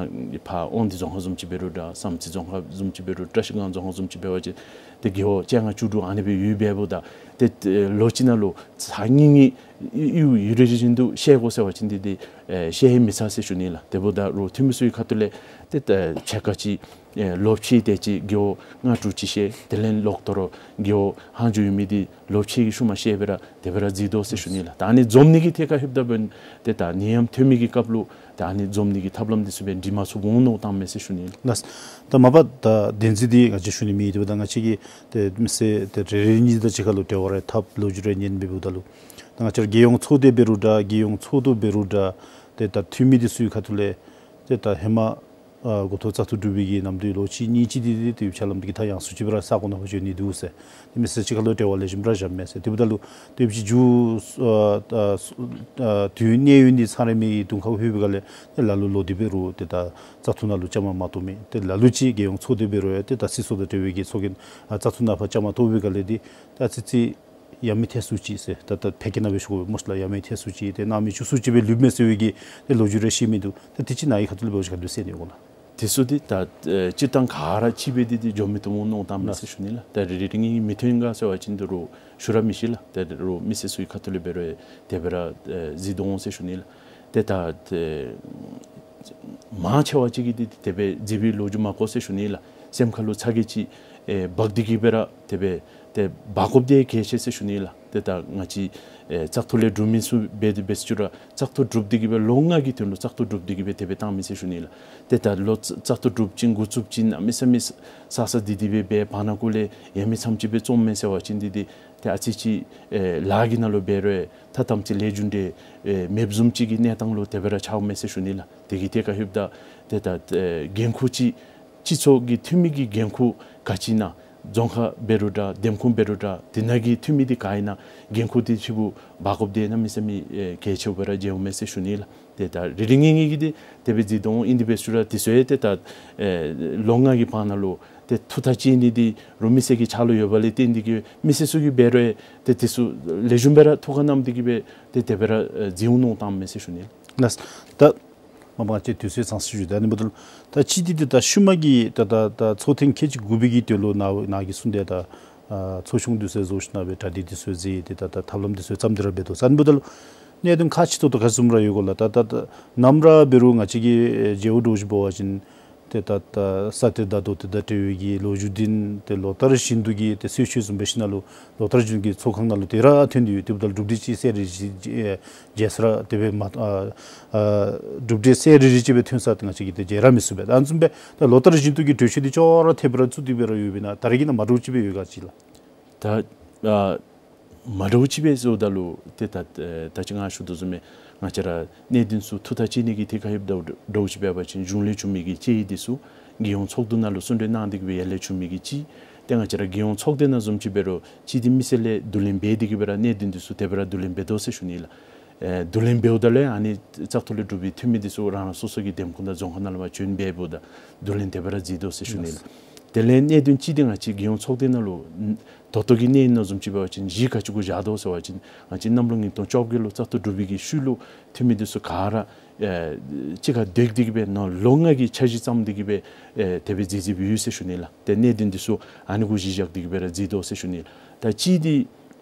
ཕར་དབང་འདུས་རྫོང་ཁག་བཟུམ་ཅིག་འབད་རུང་འདྲ་བསམ་རྩེ་རྫོང་ཁག་བཟུམ་ཅིག་འབད་རུང་བཀྲ་ཤིས་སྒང་རྫོང་ཁག་བཟུམ་ཅིག་འབད་བ་ཅིན་ཏེ་རྒེད་འོག་བཅོ་ལྔ་བཅུ་དྲུག་ཨ་ནི་སྦེ་ཡོད་འབདཝ་ད་ཏེ་ལོ་གཅིག་ནང་ལུ་ཚར་གཉིས་གཉིས་ཡུན་རིང་རིང་དུ་བཤལ་དགོ་ཟེར་བ་ཅིན་འདི་འདི་ཨེ་བཤལ་མི་ཚར་ཟེར་ཞུ་ནི་ལགས། དེ་འབདཝ་ད་རུང་འཐུས་མི་ཚུ་གི་ཁ་ཐུག་ལས་ཏེ་ཕྱེད་ཀ་ཅིག་ ཨེ་ལོ་ཕྱེད་དེ་ཅིག་རྒེད་འོག་ལྔ་དྲུག་ཅིག་བཤལ། དེ་ལས་ལོག་དོ་རུང་རྒེད་འོག་ཧང་ཇོ་ཡོད་མི་འདི་ལོ་ཕྱེད་ཀྱི་ཤུལ་མ་བཤལ་སྦེ་ར་དེ་སྦེ་ར་འཛུལ་དོ་ཟེར་ཞུ་ནི་ལགས། ད་ཨ་ནི་འཛོམས་ནི་གི་ཐད་ཁར་ལྷོདཔ་ད་འབདན་ཏེ་ད་ནད་ཡམས་ཐོན་མི་གི་སྐབས་ལུ་ད་ཨ་ནི་འཛོམས་ནི་གི་ཐབས་ལམ་འདི་ཚུ་སྦེ་འགྲིག་མ་ཚུགསཔ་འོང་མནོཝ་བཏངམ་མས་ཟེར་ཞུ་ནི་ལགས། ལགས། ད་མ་པ་ད་བདེན་རྫུན་འདི་ང་བཅས་ཞུ་ནི་མེད། དེ་འབདཝ་ད་ང་བཅས་ཀྱིས་ཏེ་མི་སེར་ཏེ་རེ་རེ་གཉིས་དང་གཅིག་ཁར་ལུ་འབྲེལ་བ་རེ་འཐབ་ལོ་རྒྱུས་རེ་ཉན་འབདཝ་ད་ལུ་ད་ང་བཅས་ར་རྒྱལ་ཡོངས་ཚོགས་སྡེ་འབད་རུང་འདྲ་རྒྱལ་ཡོངས་ཚོགས་འདུ་འབད་རུང་འདྲ་ཏེ་ད་འཐུས་མི་འདི་ཚུ་གི་ཁ་ཐུག་ལས་ཏེ་ད་ཧེ་མ་ཨ་འགོ་ཐོག་བཙག་འཐུ་གྲུབ་པའི་གི་ནམ་དུས་ལོ་གཅིག་གཉིས་ཅིག་འདི་ཏེ་ཡུལ་ཕྱག་ལམ་འདི་གིས་ད་ཡང་སུ་ཅིག་སྦེ་ར་ས་གོ་ནང་ཕར་འགྱོ་ནི་འདུག་ཟེར། ཏེ་མི་སེར་གཅིག་ཁར་ལུ་འབྲེལ་བ་ལེགས་ཤོམ་ར་བཞགཔ་མས་ཟེར། དེ་འབདཝ་ད་ལུ་ཏེ་ཅིག་མཇུག་ཨ་ཨ་དུས་གནས་ཡུན་འདི་ཚང་རན་མི་གདོང་ཁར་ལྷོད་པའི་སྒང་ལས་ཏེ་ལ་ལུ་ལོག་སྟེ་འབད་རུང་ཏེ་ད་བཙག་འཐུ་ནང་ལུ་བཅའ་མར་མ་གཏོགས་མི་ཏེ་ལ་ལུ་ཅིག་རྒྱལ་ཡོངས་ཚོགས་སྡེ་འབད་རུང་ཡང་ཏེ་ད་སྲིད་ཚོགས་དང་འབྲེལ་བའི་གི་ཚོགས་རྒྱན་ཨ་བཙག་འཐུ་ནང་ཕར་བཅའ་མར་གཏོགས་པའི་སྒང་ལས་འདི་ད་ཨ་ཙི་ཙི་ཡ་མེད་ཐལ་སུ་ཅིག་ཟེར། ད་ད་ཕལ་སྐད་ནང་སྦེ་ཞུ་དགོ་པས་སྨོ་ཤིག་ལགས། ཡ་མེད་ཐལ་སུ་ཅིག་ཏེ་སྣང་མེད་བཅུག་སུ་ཅིག་སྦེ་ལུསཔ་མས་ཟེར་བའི་གི་ཏེ་ལོ་རྒྱུས་རེ་བཤད་མི་འདུག། ད་དེ་ཅིག་ནཱ་གི་ཁ་ཐུག་ལས་འབད་བ་ཅིན་ག་དེ་སྦེ་གསན་ནི་ཡོད་གོ་ལགས། དེ་ཚུ་འདི་ད་ཨེ་སྤྱིར་བཏང་ག་ར་གཅིག་སྦེ་འདི་འདི་འགྱོ་མི་བཏུབ་འོང་མནོཝ་བཏངམ་མས་ཟེར་ཞུ་ནི་ལགས། ད་རེ་རེ་གཉིས་གཉིས་མི་མཐུན་ག་ཟེར་བ་ཅིན་ད་རུང་ཞུ་ར་མི་ཤེས་ལགས། ད་རུང་མི་སེར་ཚུ་གི་ཁ་ཐུག་ལས་འབད་རུང་ཡང་དེ་སྦེ་ར་ཨེ་གཟིགས་དོ་འོང་ཟེར་ཞུ་ནི་ལགས། ཏེ་ད་ཨེ་མང་ཆེ་བ་ཅིག་གིས་འདི་དེ་སྦེ་གཟིགས་པའི་ལོ་རྒྱུས་མ་གོ་ཟེར་ཞུ་ནི་ལགས། སེམས་ཁ་ལུ་ཚ་གྱང་ཅིག་ཨེ་འབག་སྟེ་གི་སྦེ་ར་དེ་སྦེ་ཏེ་འབག་དགོཔ་འདི་གལ་ཆེ་ཟེར་ཞུ་ནི་ལགས། ཏེ་ད་ང་བཅས་ཨེ་བཙག་འཐུ་ལས་གྲུབ་མི་ཚུ་འབད་དེ་འབད་ཟེར་ཞུ་རུང་བཙག་འཐུ་གྲུབ་སྟེ་གི་སྦེ་ལོ་ལྔ་གི་དོན་ལུ་བཙག་འཐུ་གྲུབ་སྟེ་གི་སྦེ་དེ་སྦེ་བཏང་མི་ཟེར་ཞུ་ནི་ལགས། ཏེ་ད་ལོག་བཙག་འཐུ་གྲུབ་ཅིན་འགོ་བཙུགས་ཅིན་གནམ་མེད་ས་མེད་ས་ས་འདི་འདི་སྦེ་འབད་བར་ན་གུ་ལས་ཡ་མེད་ཙམ་ཅིག་སྦེ་བཙོང་མས་ཟེར་བ་ཅིན་འདི་འདི་ཏེ་ཨ་ཙི་ཅིག་ཨེ་ལཱ་གི་ནང་ལུ་འབད་རུང་ཡང་ད་དམ་ཚིག་ལེགས་འགྱུར་འདི་ཨེ་མེདཔ་བཟུམ་ཅིག་གི་གནས་སྟངས་ལུ་དེ་སྦེ་ར་ཆགསཔ་མས་ཟེར་ཞུ་ནི་ལགས། དེ་གི་ཐད་ཁར་ལྷོདཔ་ད་ཏེ་ད་ཨེ་འགན་ཁུར་ཅིག་སྤྱི་ཚོགས་ཀྱི་འཐུས་མི་གི་འགན་ཁུར་ག་ཅི་ཨིན་ན་རྫོང་ཁག་འབད་རུང་འདྲ་འདེམས་ཁོངས་འབད་རུང་འདྲ་དེ་ནང་གི་འཐུས་མི་འདི་ག་ཨིན་ན་འགན་ཁུར་འདི་ཕྱི་ཁར་འབག་དགོཔ་འདི་གནམ་མེད་ས་མེད་ཨེ་གལ་ཆེཝ་སྦེ་ར་མཇལཝ་མས་ཟེར་ཞུ་ནི་ལགས། ཏེ་ད་རེ་རེ་གཉིས་གཉིས་ཀྱིས་འདི་དེ་སྦེ་གཟིགས་དོ་འོང་། ཨིན་དེ་འབད་ཟེར་རུང་དེ་ཚུ་ཡང་ཏེ་ད་ཨེ་ལོ་ལྔ་གི་བར་ན་ལུ་ཏེ་ཐུགས་ཐག་བཅད་ནི་འདི་རུང་མི་སེར་གྱི་ཕྱག་ལུ་ཡོདཔ་ལས་བརྟེན་ཏེ་གི་མི་སེར་ཚུ་གིས་འབད་རུང་ཡང་ཏེ་དེ་ཚུ་ལེགས་ཤོམ་སྦེ་ར་ཐུགས་ཁར་བསྣམས་ཏེ་གི་སྦེ་ཏེ་དེ་སྦེ་ར་ཨེ་གཟིགས་འོང་མནོ་བཏངམ་མས་ཟེར་ཞུ་ནི་ལགས། ལགས། ད་མ་པ་ང་བཅས་དུས་ཚོད་ཚང་སོང་ཞུ་དོ། ཨ་ནི་འབདཝ་ད་ལུ་ད་ཅི་འདི་འདི་ད་ཤུལ་མ་གི་ད་ད་ད་ཚོགས་ཐེངས་ཁལ་གཅིག་དགུ་པའི་གི་དོན་ལུ་ནཱ་ནཱ་གིས་གསུངས་ཏེ་ད་ཨ་ཚོགས་ཆུང་འདི་ཚུ་བཟོ་ཞིནམ་སྦེ་གྲ་སྒྲིག་འདི་ཚུ་མཛད་དེ་ད་ད་ཐབས་ལམ་འདི་ཚུ་བརྩམས་ཏེ་ར་འབད་དོ། ཨ་ནི་འབདཝ་ད་ལུ་གནད་དོན་ཁག་ཆེ་ཏོག་ཏོ་ག་ཅི་བཟུམ་ར་ཡོད་གོ་ལགས། ད་ད་ད་ནམ་ར་འབད་རུང་ང་བཅས་ཀྱི་ཨེ་མཇལ་བ་འདྲཝ་ཅིག་འབད་བ་ཅིན་ཏེ་ད་ད་ས་གཏེར་བདག་རྡོ་གཏེར་དང་འབྲེལ་བའི་གི་ལོ་རྒྱུས་འདི་ཏེ་ལོ་ལྟར་བཞིན་དུ་གི་ཏེ་གསོལ་མཆོད་བཟུམ་སྦེ་ཞིནམ་ལས་ལོ་ལོ་ལྟར་བཞིན་གྱི་ཚོགས་ཁང་ནང་ལུ་དེ་ར་ཐོན་ཏེ་ཡོད། དེ་འབདཝ་ད་ལུ་སྒྲུབ་སྡེ་ཅིག་གསལ་རི་རི་ཅིག་ཨེ་མཇལ་ས་ར་དེ་སྦེ་མ་ཨ་ཨ་སྒྲུབ་སྡེ་གསལ་རི་རི་ཅིག་སྦེ་ཐོན་ས་ཏེ་ང་བཅས་ཀྱིས་ཏེ་མཇལ་ར་མི་ཚུགས་པས། ཨ་ནི་བཟུམ་སྦེ་ད་ལོ་ལྟར་བཞིན་དུ་གི་གྲོས་ཆོད་འདི་ཅོག་ར་འཐདཔ་སྦེ་ར་བཙུགས་ཏེ་སྦེ་ར་ཡོདཔ་ཨིན་ན་ད་རེས་ཀྱི་ནང་མ་འདྲཝ་ཅིག་སྦེ་ཡོད་ག་ཅི་ལགས། ད་ཨ་མ་འདྲཝ་ཅིག་སྦེ་ཟེརཝ་ད་ལུ་ཏེ་ད་ཨེ་ད་ཅི་ང་ཞུ་དོ་བཟུམ་སྦེ་ང་བཅས་ར་གནད་དོན་ཚུ་ཐུགས་ཐག་བཅད་ནི་གི་ཐད་ཁར་ལྷོདཔ་ད་འདྲཝ་ཅིག་འབད་བ་ཅིན་གཞུང་ལས་བྱུང་མི་གི་དཔྱད་ཡིག་འདི་ཚུ་རྒྱལ་ཡོངས་ཚོགས་འདུ་ནང་ལུ་གསུང་གྲོས་གནང་སྟེ་གི་སྦེ་ཡར་ལས་བྱུང་མི་གི་ཅིག་ཏེ་ང་བཅས་ར་རྒྱལ་ཡོངས་ཚོགས་སྡེ་ནང་བཟུམ་ཅིག་འབད་རུང་ཅིག་འདི་མི་སེར་ལས་བསྡུ་ལེན་འབད་དེ་གི་སྦེ་ར་གནད་དོན་འདི་ཚུ་དེ་སྦེ་ར་བསྡུ་ལེན་འབད་དོ་ཟེར་ཞུ་ནི་ལགས། ཨེ་བསྡུ་ལེན་འབདཝ་ད་ལས་ཨ་ནི་བཙག་འཐུ་ལས་གྲུབ་པའི་འཐུས་མི་འདི་ཚུ་རང་རང་སོ་སོ་གི་འདེམས་ཁོངས་དང་རྫོང་ཁག་ནང་ལུ་མར་བྱོན་འབདཝ་ད་བསྡུ་ལེན་དེ་སྦེ་ར་མཛད་དོ་ཟེར་ཞུ་ནི་ལགས། དེ་ལས་གནད་དོན་ཅིག་འདི་ང་བཅས་རྒྱལ་ཡོངས་ཚོགས་སྡེ་ནང་ལུ་ད་ལྟོ་གི་གནས་ནང་བཟུམ་ཅིག་འབད་བ་ཅིན་གཞི་ག་ཅི་གུ་བཞག་དོ་ཟེར་བ་ཅིན་ང་བཅས་གནམ་ལོ་ཉིས་སྟོང་བཅོ་བརྒྱད་ལུ་བཙག་འཐུ་གྲུབ་པའི་གི་ཤུལ་ལུ་འཐུས་མི་འདི་ཚུ་ག་ར་ཨེ་གཅིག་ཁར་སྡོད་དེ་གི་སྦེ་ནཱ་ལོ་ལྔ་གི་འཆར་གཞི་བརྩམས་ཏེ་གི་སྦེ་ཨེ་དེ་སྦེ་མཛད་མཛདཔ་ཡོད་ཟེར་ཞུ་ནི་ལགས། ཏེ་གནད་དོན་འདི་ཚུ་ཨ་ནི་གུ་གཞི་བཞག་སྟེ་གི་སྦེ་ར་མཛད་དོ་ཟེར་ཞུ་ནི་ལགས། ད་ཅི་འདི་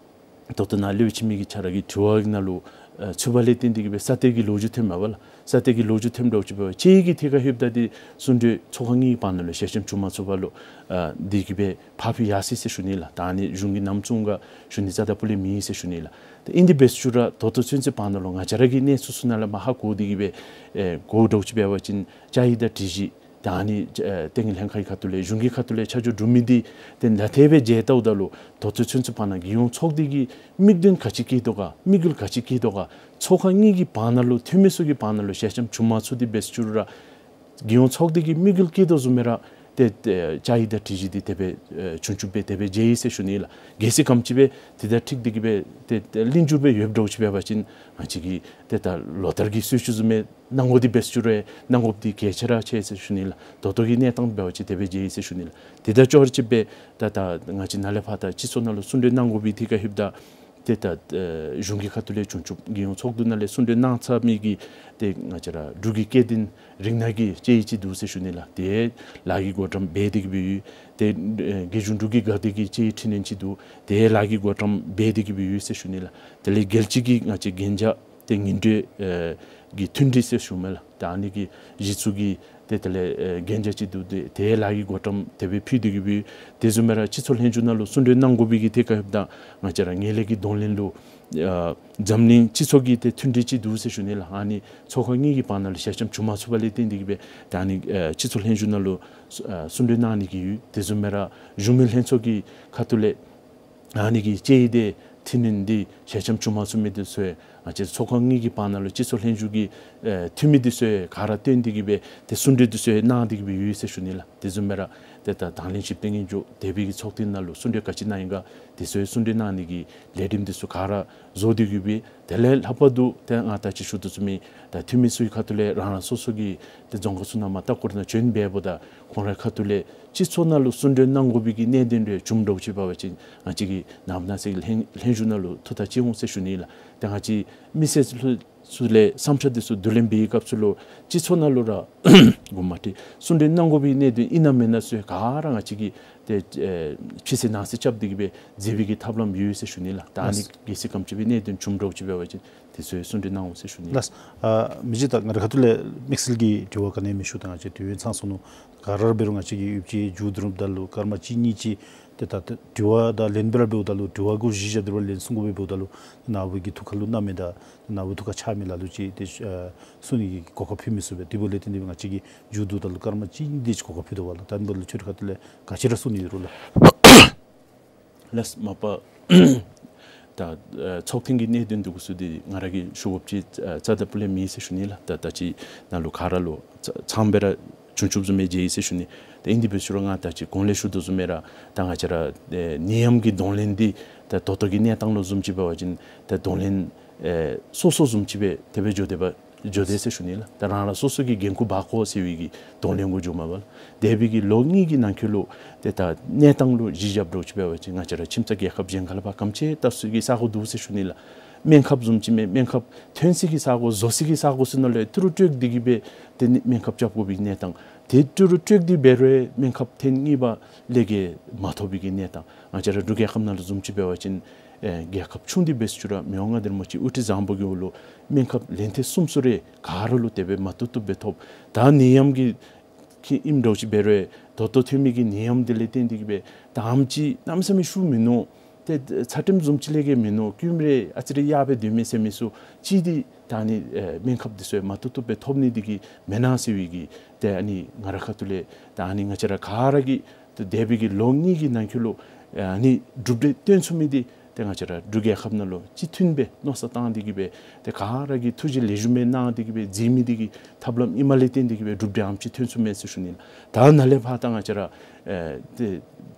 ད་ལྟོ་ནཱ་ལས་ཕྱི་མི་གི་ཆ་ར་གི་དྲི་བ་གི་ནང་ལུ་ཨ་ཚུདཔ་ལས་བརྟེན་ཏེ་གི་སྦེ་ས་གཏེར་གྱི་ལོ་རྒྱུས་ཐོནམ་མས་པ་ལགས། ས་གཏེར་གྱི་ལོ་རྒྱུས་ཐོནམ་འདྲཝ་ཅིག་འབད་བ་ཅིན་དཔྱད་ཡིག་གི་ཐད་ཁར་ལྷོདཔ་ད་འདི་གསུང་གྲོས་ཚོགས་ཁང་གཉིས་ཀྱི་བར་ན་ལུ་ཞལ་འཆམ་བྱུང་མ་ཚུགས་པ་ལུ་ཨ་འདི་གིས་སྦེ་ཕར་ཕུལ་ཡར་སོ་ཡི་ཟེར་ཞུ་ནི་ལགས། ད་ཨ་ནི་གཞུང་གིས་ནམ་བཙུགས་ག་ཞུ་ནི་རྩ་དང་སྤུ་ལས་མེད་ཟེར་ཞུ་ནི་ལགས། ད་ཨིན་དེ་འབད་ཟེར་རུང་ད་ལྟོ་ཚུན་ཚོད་བར་ན་ལུ་ང་བཅས་ར་གིས་གནས་ཚུལ་ཚུ་ནཱ་ལས་མར་ཧ་གོ་སྟེ་གི་སྦེ་ཨེ་གོཝ་འདྲཝ་ཅིག་འབད་བ་ཅིན་དཔྱད་ཡིག་དང་སྒྲིག་གཞི་ད་ཨ་ནི་ཨེ་ཏེ་ངན་ལྷད་ཁ་གི་ཁ་ཐུག་ལས་གཞུང་གི་ཁ་ཐུག་ལས་ཆ་འཇོག་གྲུབ་མི་འདི་ཏེ་ད་དེ་སྦེ་མཇལ་བལྟཝ་ད་ལུ་ད་ལྟོ་ཚུན་ཚོད་བར་ན་རྒྱལ་ཡོངས་ཚོགས་སྡེ་གི་དམིགས་དོན་ག་ཅི་བསྐྱེད་དོ་ག་དམིགས་ཡུལ་ག་ཅི་བསྐྱེད་དོ་ག་ཚོགས་ཁང་གཉིས་ཀྱི་བར་ན་ལུ་འཐུས་མི་ཚུ་གི་བར་ན་ལུ་ཞལ་འཆམ་བྱུང་མ་ཚུགས་དེ་འབད་ཟེར་རུང་ར་རྒྱལ་ཡོངས་ཚོགས་སྡེ་གི་དམིགས་ཡུལ་བསྐྱེད་དོ་བཟུམ་སྦེ་ར་ཏེ་ཏེ་དཔྱད་ཡིག་དང་སྒྲིག་གཞི་འདི་དེ་སྦེ་ཨེ་བྱུང་བྱུངམ་སྦེ་དེ་སྦེ་མཇལ་ཡི་ཟེར་ཞུ་ནི་ལགས། གལ་སྲིད་ག་དེམ་ཅིག་སྦེ་དེ་དང་འཁྲིལ་ཏེ་གི་སྦེ་ཏེ་ཏེ་ལེགས་འགྱུར་སྦེ་ཡོདཔ་འདྲཝ་ཅིག་འབད་བ་ཅིན་ང་བཅས་ཀྱིས་ཏེ་ད་ལོ་ལྟར་གྱི་སྲོལ་ཅིག་བཟུམ་སྦེ་གནང་དགོ་དེ་འབད་ཟེར་རུང་གནང་དགོཔ་འདི་གལ་ཆེ་ར་ཆེ་ཟེར་ཞུ་ནི་ལགས། ད་ལྟོ་གི་གནས་སྟངས་འབད་བ་ཅིན་དེ་སྦེ་མཇལ་ཡི་ཟེར་ཞུ་ནི་ལགས། དེ་དང་ཅོག་ར་གཅིག་སྦེ་ད་ད་ང་བཅས་ནཱ་ལས་ཕར་ད་སྤྱི་ཚོགས་ནང་ལུ་གསུང་གྲོས་གནང་དགོ་པའི་ཐད་ཁར་ལྷོདཔ་ད་ཏེ་ད་ཨེ་གཞུང་གི་ཁ་ཐུག་ལས་བྱུང་བྱུངམ་རྒྱལ་ཡོངས་ཚོགས་འདུ་ནང་ལས་གསུང་གྲོས་གནང་ཚར་མི་གི་ཏེ་ང་བཅས་ར་འབྲུག་གི་སྐྱེ་ལྡན་རིགས་སྣ་གི་དཔྱད་ཡིག་ཅིག་འདུག་ཟེར་ཞུ་ནི་ལགས། དེ་ལཱ་གི་བགོ་བཀྲམ་འབད་དེ་གི་སྦེ་ཡོད། ཏེ་ཨེ་རྒྱལ་གཞུང་འབྲུག་གི་དགའ་དད་ཀྱི་དཔྱད་ཡིག་འཕྲི་སྣོན་ཅིག་འདུག། དེ་ལཱ་གི་བགོ་བཀྲམ་འབད་དེ་གི་སྦེ་ཡོད་ཟེར་ཞུ་ནི་ལགས། དེ་ལས་རྒྱལ་སྤྱི་གི་ང་བཅས་གན་རྒྱ་ཏེ་ཉིན་དྲོད་ཨེ་གི་མཐུན་སྒྲིལ་ཟེར་ཞུཝ་མས་ལགས། ད་ཨ་ནི་གི་གཞི་བཙུགས་ཀྱི་ཏེ་དེ་ལས་ཨེ་གན་རྒྱ་ཅིག་འདུག། ཏེ་དེ་ལཱ་གི་བགོ་བཀྲམ་དེ་སྦེ་ཕུལ་ཏེ་གི་སྦེ་དེ་བཟུམ་སྦེ་ར་སྤྱི་ཚོགས་ལྷན་བཞུགས་ནང་ལུ་གསུང་གྲོས་གནང་དགོ་པའི་གི་ཐད་ཁར་ཡོདཔ་ད་ང་བཅས་ར་ངན་ལྷད་ཀྱི་གདོང་ལེན་ལུ་ཨ་འཛམ་གླིང་སྤྱི་ཚོགས་ཀྱི་ཏེ་མཐུན་སྒྲིལ་ཅིག་འདུག་ཟེར་ཞུ་ནི་ལགས། ཨ་ནི་ཚོགས་ཁང་གཉིས་ཀྱི་བར་ན་ལུ་ཞལ་འཆམ་བྱུང་མ་ཚུགས་པ་ལས་བརྟེན་ཏེ་གི་སྦེ་ད་ཨ་ནི་ཨ་སྤྱི་ཚོགས་ལྷན་བཞུགས་ནང་ལུ་ཨ་གསུང་གྲོས་གནང་ནི་གི་ཡོད། དེ་བཟུམ་སྦེ་ར་བཞུགས་མི་ལྷན་ཚོགས་ཀྱི་ཁ་ཐུག་ལས་ཨ་ནི་གི་དཔྱད་ཡིག་དེ་འཐུས་མི་འདི་ཞལ་འཆམ་བྱུང་མ་ཚུགས་མི་འདི་ཚུ་ཡང་ང་བཅས་ཚོགས་ཁང་གཉིས་ཀྱི་བར་ན་ལུ་སྤྱི་ཚོགས་ལྷན་བཞུགས་ཀྱི་ཨེ་འཐུས་མི་འདི་ཚུ་ཡང་ག་ར་བཏོན་ཏེ་གི་སྦེ་ཏེ་གསུང་གྲོས་འདི་ཚུ་ཡང་གནང་སྟེ་གི་སྦེ་ཡོད་ཟེར་ཞུ་ནི་ལགས། དེ་བཟུམ་སྦེ་ར་ཏེ་ད་དང་ལེན་ཞིབ་ལྟ་གི་འགྱོ་དེ་སྦེ་གི་ཚོགས་ཐེངས་ནང་ལུ་གསུང་གྲོས་ག་ཅི་གནང་ཡི་ག་དེ་ཚུ་ཡང་གསུང་གྲོས་གནང་ནི་གི་ལས་རིམ་འདི་ཚུ་ག་ར་བཟོ་སྟེ་གི་སྦེ་དེ་ལས་ལྷག་པར་དུ་ཏེ་ང་ད་ཅི་ཞུ་དོ་བཟུམ་སྦེ་ད་འཐུས་མི་ཚུ་གི་ཁ་ཐུག་ལས་རང་རང་སོ་སོ་གི་ཏེ་རྫོང་ཁག་ཚུ་ནང་མ་ལྟ་སྐོར་ནང་བྱོན་འབདཝ་ད་ཁོང་རའི་ཁ་ཐུག་ལས་སྤྱི་ཚོགས་ནང་ལུ་གསུང་གྲོས་གནང་དགོ་པའི་གི་གནད་དོན་རེ་བྱུངམ་འདྲཝ་ཅིག་འབད་བ་ཅིན་ང་བཅས་ཀྱི་ནངས་པ་གནངས་ཚེ་གི་ལྷན་ལྷན་བཞུགས་ནང་ལུ་ཐུགས་ཐག་བཅད་འོང་ཟེར་ཞུ་ནི་ལགས། ཏེ་ང་བཅས་མི་སེར་ཚུ་ཚུ་ལས་བསམ་འཆར་འདི་ཚུ་བསྡུ་ལེན་འབད་བའི་སྐབས་སུ་ལུ་སྤྱི་ཚོགས་ནང་ལུ་ར་དགོངསམ་མ་ཁྲེལ་གསུང་གྲོས་གནང་དགོ་པའི་གནད་དོན་ཨིན་ན་མེན་ན་ཚུ་ག་ར་ང་བཅས་ཀྱིས་ཏེ་ཨེ་ཕྱི་གསལ་ནང་གསལ་རྐྱབ་སྟེ་གི་སྦེ་མཛད་པའི་གི་ཐབས་ལམ་ཡོད་ཟེར་ཞུ་ནི་ལགས། ད་ཨ་ནི་གལ་སྲིད་ག་དེམ་ཅིག་སྦེ་གནད་དོན་བྱུངམ་འདྲཝ་ཅིག་འབད་བ་ཅིན་དེ་ཚུ་ཡང་གསུང་གྲོས་གནང་འོང་ཟེར་ཞུ་ནི་ལགས། ལགས། ཨ་མི་རྗེ་ད་ང་རའི་ཁ་ཐུག་ལས་དམིགས་བསལ་གྱི་དྲི་བ་ག་ནི་ཡང་མི་ཞུ། ད་ང་བཅས་དུས་ཡུན་ཚང་སོང་ནུག། ག་ར་འབད་རུང་ང་བཅས་ཀྱིས་ཡོདཔ་ཅིག་མཇུག་བསྡུ་ནུག། ད་ལུ་སྐར་མ་གཅིག་གཉིས་ཅིག་ཏེ་ད་ཏེ་དྲི་བ་དང་ལན་འབད་ར་འབདཝ་ད་ལུ་དྲི་བ་གུ་གཞི་བཞག་སྟེ་ར་ལན་གསུང་དགོ་པས། འབདཝ་ད་ལུ་ནཱ་བུ་གི་ཐུགས་ཁར་ལུ་གནམ་མེད་ད་ནཱ་བུ་ཐུགས་ཁར་ཆགས་མི་ལ་ལུ་ཅིག་ཏེ་ཨ་གསུང་ནི་གི་གོ་སྐབས་ཕུལ་མི་ཚུགས་པས། དེ་འབདཝ་ལས་བརྟེན་ཏེ་ང་བཅས་ཀྱིས་མཇུག་བསྡུཝ་ད་ལུ་སྐར་མ་གཅིག་གཉིས་དེ་ཅིག་གོ་སྐབས་ཕུལ་དོ་བ་ལགས། ད་ཨ་ནི་འབདཝ་ད་ལུ་ཁྱོད་རའི་ཁ་ཐུག་ལས་ག་ཅི་ར་གསུང་ནི་ཡོད་རུང་ལགས། ལགས་མ་པ། ད་ཨ་ཚོགས་ཐེངས་ཀྱི་གནད་དོན་འདི་གུ་ཚུ་འདི་ང་ར་གིས་ཞུ་དགོཔ་ཅིག་ཨ་རྩ་དང་སྤུ་ལས་མེད་ཟེར་ཞུ་ནི་ལགས། ད་ད་ཅི་ནཱ་ལུ་ག་ར་ལུ་ཚ་ཚངམ་སྦེ་ར་བྱུང་བྱུངམ་བཟུམ་སྦེ་མཇལ་ཡི་ཟེར་ཞུ་ནི། ད་ཨིན་དེ་འབད་ཞུ་རུང་ང་ད་ཅི་གོང་ལས་ཞུ་དོ་བཟུམ་སྦེ་ར་ད་ང་བཅས་ར་ཨེ་ནད་ཡམས་ཀྱི་གདོང་ལེན་འདི་ད་ད་ལྟོ་གི་གནས་སྟངས་ལུ་བཟུམ་ཅིག་འབད་བ་ཅིན་ད་གདོང་ལེན་ཨེ་སོ་སོ་བཟུམ་ཅིག་སྦེ་དེ་སྦེ་འགྱོ་དེས་པ་འགྱོ་དེས་ཟེར་ཞུ་ནི་ལགས། ད་རང་རང་སོ་སོ་གི་འགན་ཁུར་འབག་དགོ་ཟེར་བའི་གི་གདོང་ལེན་གུ་འགྱོཝ་མས་པ་ལགས། འདས་པའི་གི་ལོ་གཉིས་ཀྱི་ནང་འཁོད་ལུ་ཏེ་ད་གནས་སྟངས་ལུ་གཞི་བཞགཔ་འདྲཝ་ཅིག་འབད་བ་ཅིན་ང་བཅས་ར་ཁྱིམ་ཚང་རྒྱལ་ཁབ་གཞན་ཁ་ལས་ཕར་ག་དེམ་ཅིག་སྟབས་བསྟུན་གྱི་ས་གོ་འདུག་ཟེར་ཞུ་ནི་ལགས། སྨན་ཁབ་བཟུམ་ཅིག་མས། སྨན་ཁབ་ཐོན་སའི་གི་ས་གོ་བཟོ་སའི་གི་ས་གོ་ཚུ་ནང་ལས་ཏི་རུ་སྤྲོད་དེ་གི་སྦེ་ཏེ་ནི་སྨན་ཁབ་རྐྱབ་དགོ་པའི་གནས་སྟངས། ཏེ་ཏི་རུ་སྤྲོད་དེ་འབད་རུང་སྨན་ཁབ་ཐེངས་གཉིས་པ་ལས་བརྒལ་མ་ཐོབ་པའི་གི་གནས་སྟངས། ང་བཅས་ར་འབྲུག་རྒྱལ་ཁབ་ནང་ལུ་བཟུམ་ཅིག་འབད་བ་ཅིན་ཨེ་རྒྱལ་ཁབ་ཆུང་དེ་འབད་ཞུ་རུང་མི་དབང་མངའ་བདག་རིན་པོ་ཆེ་དབུ་ཁྲིད་བཟང་པོ་གི་འོག་ལུ་སྨན་ཁབ་ལན་ཐེངས་གསུམ་གསུམ་རེ་ག་ར་ལུ་དེ་སྦེ་མ་བཏུབ་བཏུབ་སྦེ་ཐོབ། ད་ནད་ཡམས་ཀྱི་ཁྱི་ཨིནམ་འདྲཝ་ཅིག་འབད་རུང་ད་ལྟོ་ཐོན་མི་གི་ནད་ཡམས་འདི་ལས་བརྟེན་ཏེ་གི་སྦེ་ད་ཨམ་ཅིག་གནམ་མེད་ས་མེད་ཤུགས་མིན་ནུག། ཏེ་ཚ་ཁྲིམས་བཟུམ་ཅིག་ལས་བརྒལ་མིན་ནུག། སྐྱེ་མི་རེ་ཨ་ཙི་རེ་ཡར་སྦེ་སྡོད་མི་ཟེར་མི་ཚུ་ཅིག་འདི་ད་ཨ་ནི་ཨེ་སྨན་ཁབ་འདི་ཚུ་ཡང་མ་བཏུབ་བཏུབ་སྦེ་ཐོབ་ནི་འདི་གིས་མེན་ན་ཟེར་བའི་གི་ཏེ་ཨ་ནི་ང་རའི་ཁ་ཐུག་ལས་ད་ཨ་ནི་ང་བཅས་ར་ག་ར་གིས་ཏེ་འདས་པའི་གི་ལོ་གཉིས་ཀྱི་ནང་འཁོད་ལུ་ཨ་ནི་གྲུབ་འབྲས་སྟོན་ཚུགས་མི་འདི་ཏེ་ང་བཅས་ར་འབྲུག་རྒྱལ་ཁབ་ནང་ལུ་སྤྱི་མཐུན་སྦེ་མནོ་བསམ་བཏང་སྟེ་གི་སྦེ་ཏེ་ག་ར་གིས་ཐུགས་རྗེ་ལེགས་ཤོམ་སྦེ་གནང་སྟེ་གི་སྦེ་མཛད་མི་འདི་གི་ཐབས་ལམ་ཨིནམ་ལས་བརྟེན་ཏེ་གི་སྦེ་གྲུབ་འབྲས་ཨམ་ཅིག་ཐོན་ཚུགས་མས་ཟེར་ཞུ་ནི་ལགས། ད་ནཱ་ལས་ཕར་ད་ང་བཅས་ར་ཨེ་ཏེ་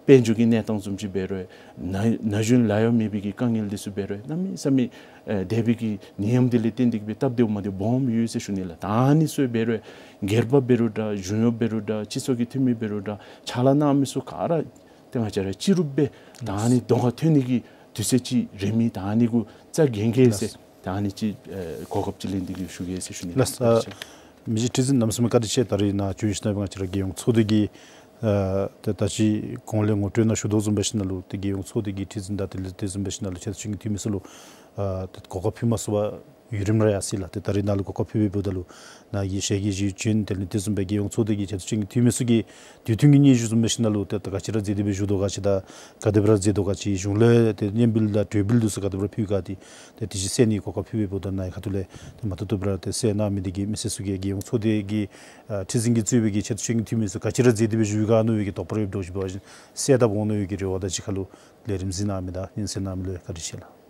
དཔལ་འབྱོར་གྱི་གནས་སྟངས་བཟུམ་ཅིག་འབད་རུང་ན་ན་གཞོན་ལཱ་གཡོག་མེད་པའི་གི་དཀའ་ངལ་འདི་ཚུ་འབད་རུང་གནམ་མེད་ས་མེད་ཨེ་འདས་པའི་གི་ནད་ཡམས་འདི་ལས་བརྟེན་ཏེ་གི་སྦེ་སྟབས་བདེཝ་མ་བདེཝ་སྦོམ་ཡོད་ཟེར་ཞུ་ནི་ལགས། ད་ཨ་ནི་ཚུ་འབད་རུང་སྒེར་པ་འབད་རུང་འདྲ་གཞུང་གཡོག་འབད་རུང་འདྲ་སྤྱི་ཚོགས་ཀྱི་འཐུས་མི་འབད་རུང་འདྲ་ཕྱག་ལཱ་གནང་མི་ཚུ་ག་ར་ཏེ་ང་བཅས་ར་སྤྱི་རུབ་སྦེ་ད་ཨ་ནི་གདོང་ཁར་ཐོན་ནི་གི་དུས་ཚོད་ཅིག་རན་མི་ད་ཨ་ནི་གུ་རྩ་འགེངས་གེ་ཟེར། ལགས། ད་ཨ་ནི་ཅིག་ཨེ་གོ་སྐབས་ཅིག་ལེན་ཏེ་གི་ཞུ་གེ་ཟེར་ཞུ་ནི་ལགས། ལགས། ཨ་མི་རྗེ་ཁྲི་འཛིན་གནམ་མེད་ས་མེད་བཀའ་དྲིན་ཆེ། ད་རིས་ནཱ་བྱོན་ཞིནམ་ལས་ང་བཅས་ར་རྒྱལ་ཡོངས་ཚོགས་སྡེ་གི་ཨ་ཏེ་ད་ཅི་གོང་ལས་ངོ་སྤྲོད་ནང་ཞུ་དོ་བཟུམ་འབད་ཞིནམ་ལས་ཏེ་རྒྱལ་ཡོངས་ཚོགས་སྡེ་གི་ཁྲི་འཛིན་དང་དེ་ལས་དེ་བཟུམ་འབད་ཞིནམ་ལས་ཆེ་བསྟོད་ཅན་གྱི་འཐུས་མི་ཚུ་ལུ་ཨ་ཏེ་གོ་སྐབས་ཕུལ་མ་ཚུགས་པར་ཡུན་རིངམོ་ར་ཡར་སོ་ཡི་ལགས། ཏེ་ད་རིས་ནཱ་ལུ་གོ་སྐབས་ཕུལ་བའི་འབདཝ་ད་ལུ་ནཱ་གི་ཞལ་གྱིས་བཞེས་བྱོན་དེ་ལས་དེ་བཟུམ་སྦེ་རྒྱལ་ཡོངས་ཚོགས་སྡེ་གི་ཆེ་བསྟོད་ཅན་གྱི་འཐུས་མི་ཚུ་གི་དུས་མཐུན་གྱི་སྙན་ཞུ་བཟུམ་འབད་ཞིནམ་ལས་ཏེ་ད་ག་ཅི་ར་མཛད་དེ་སྦེ་བཞུགས་དོ་ག་ཅི་དང་ག་དེ་སྦེ་ར་མཛད་དོ་ག་ཅི་གཞུང་ལས་ཏེ་སྙན་འབུལ་དང་གྲོས་འབུལ་འདི་ཚུ་ག་དེ་སྦེ་ར་ཕུལ་ག་དེ་ཏེ་དེ་ཅིག་གསན་ནི་གོ་སྐབས་ཕུལ་བའི་འབདཝ་ད་ནཱ་གི་ཁ་ཐུག་ལས་ཏེ་མ་བཏུབ་བཏུབ་ར་ཏེ་གསན་གནང་མི་འདི་གིས་མི་སེར་ཚུ་གིས་རྒྱལ་ཡོངས་ཚོགས་སྡེ་གི་ཨ་ཁྲི་འཛིན་གྱིས་གཙོས་པའི་གི་ཆེ་བསྟོད་ཅན་གྱི་འཐུས་མི་ཚུ་ག་ཅི་ར་མཛད་དེ་སྦེ་བཞུགས་ག་མནོ་བའི་གི་དོགས་པ་རེ་ཡོདཔ་འདྲཝ་ཅིག་འབད་བ་ཅིན་གསལ་བཏབ་འོང་མནོ་བའི་གི་རེ་བ་དང་གཅིག་ཁར་ལུ་ལས་རིམ་གཟིགས་གནང་མི་དང་སྙན་གསན་གནང་མི་ལུ་བཀའ་དྲིན་ཆེ་ལགས།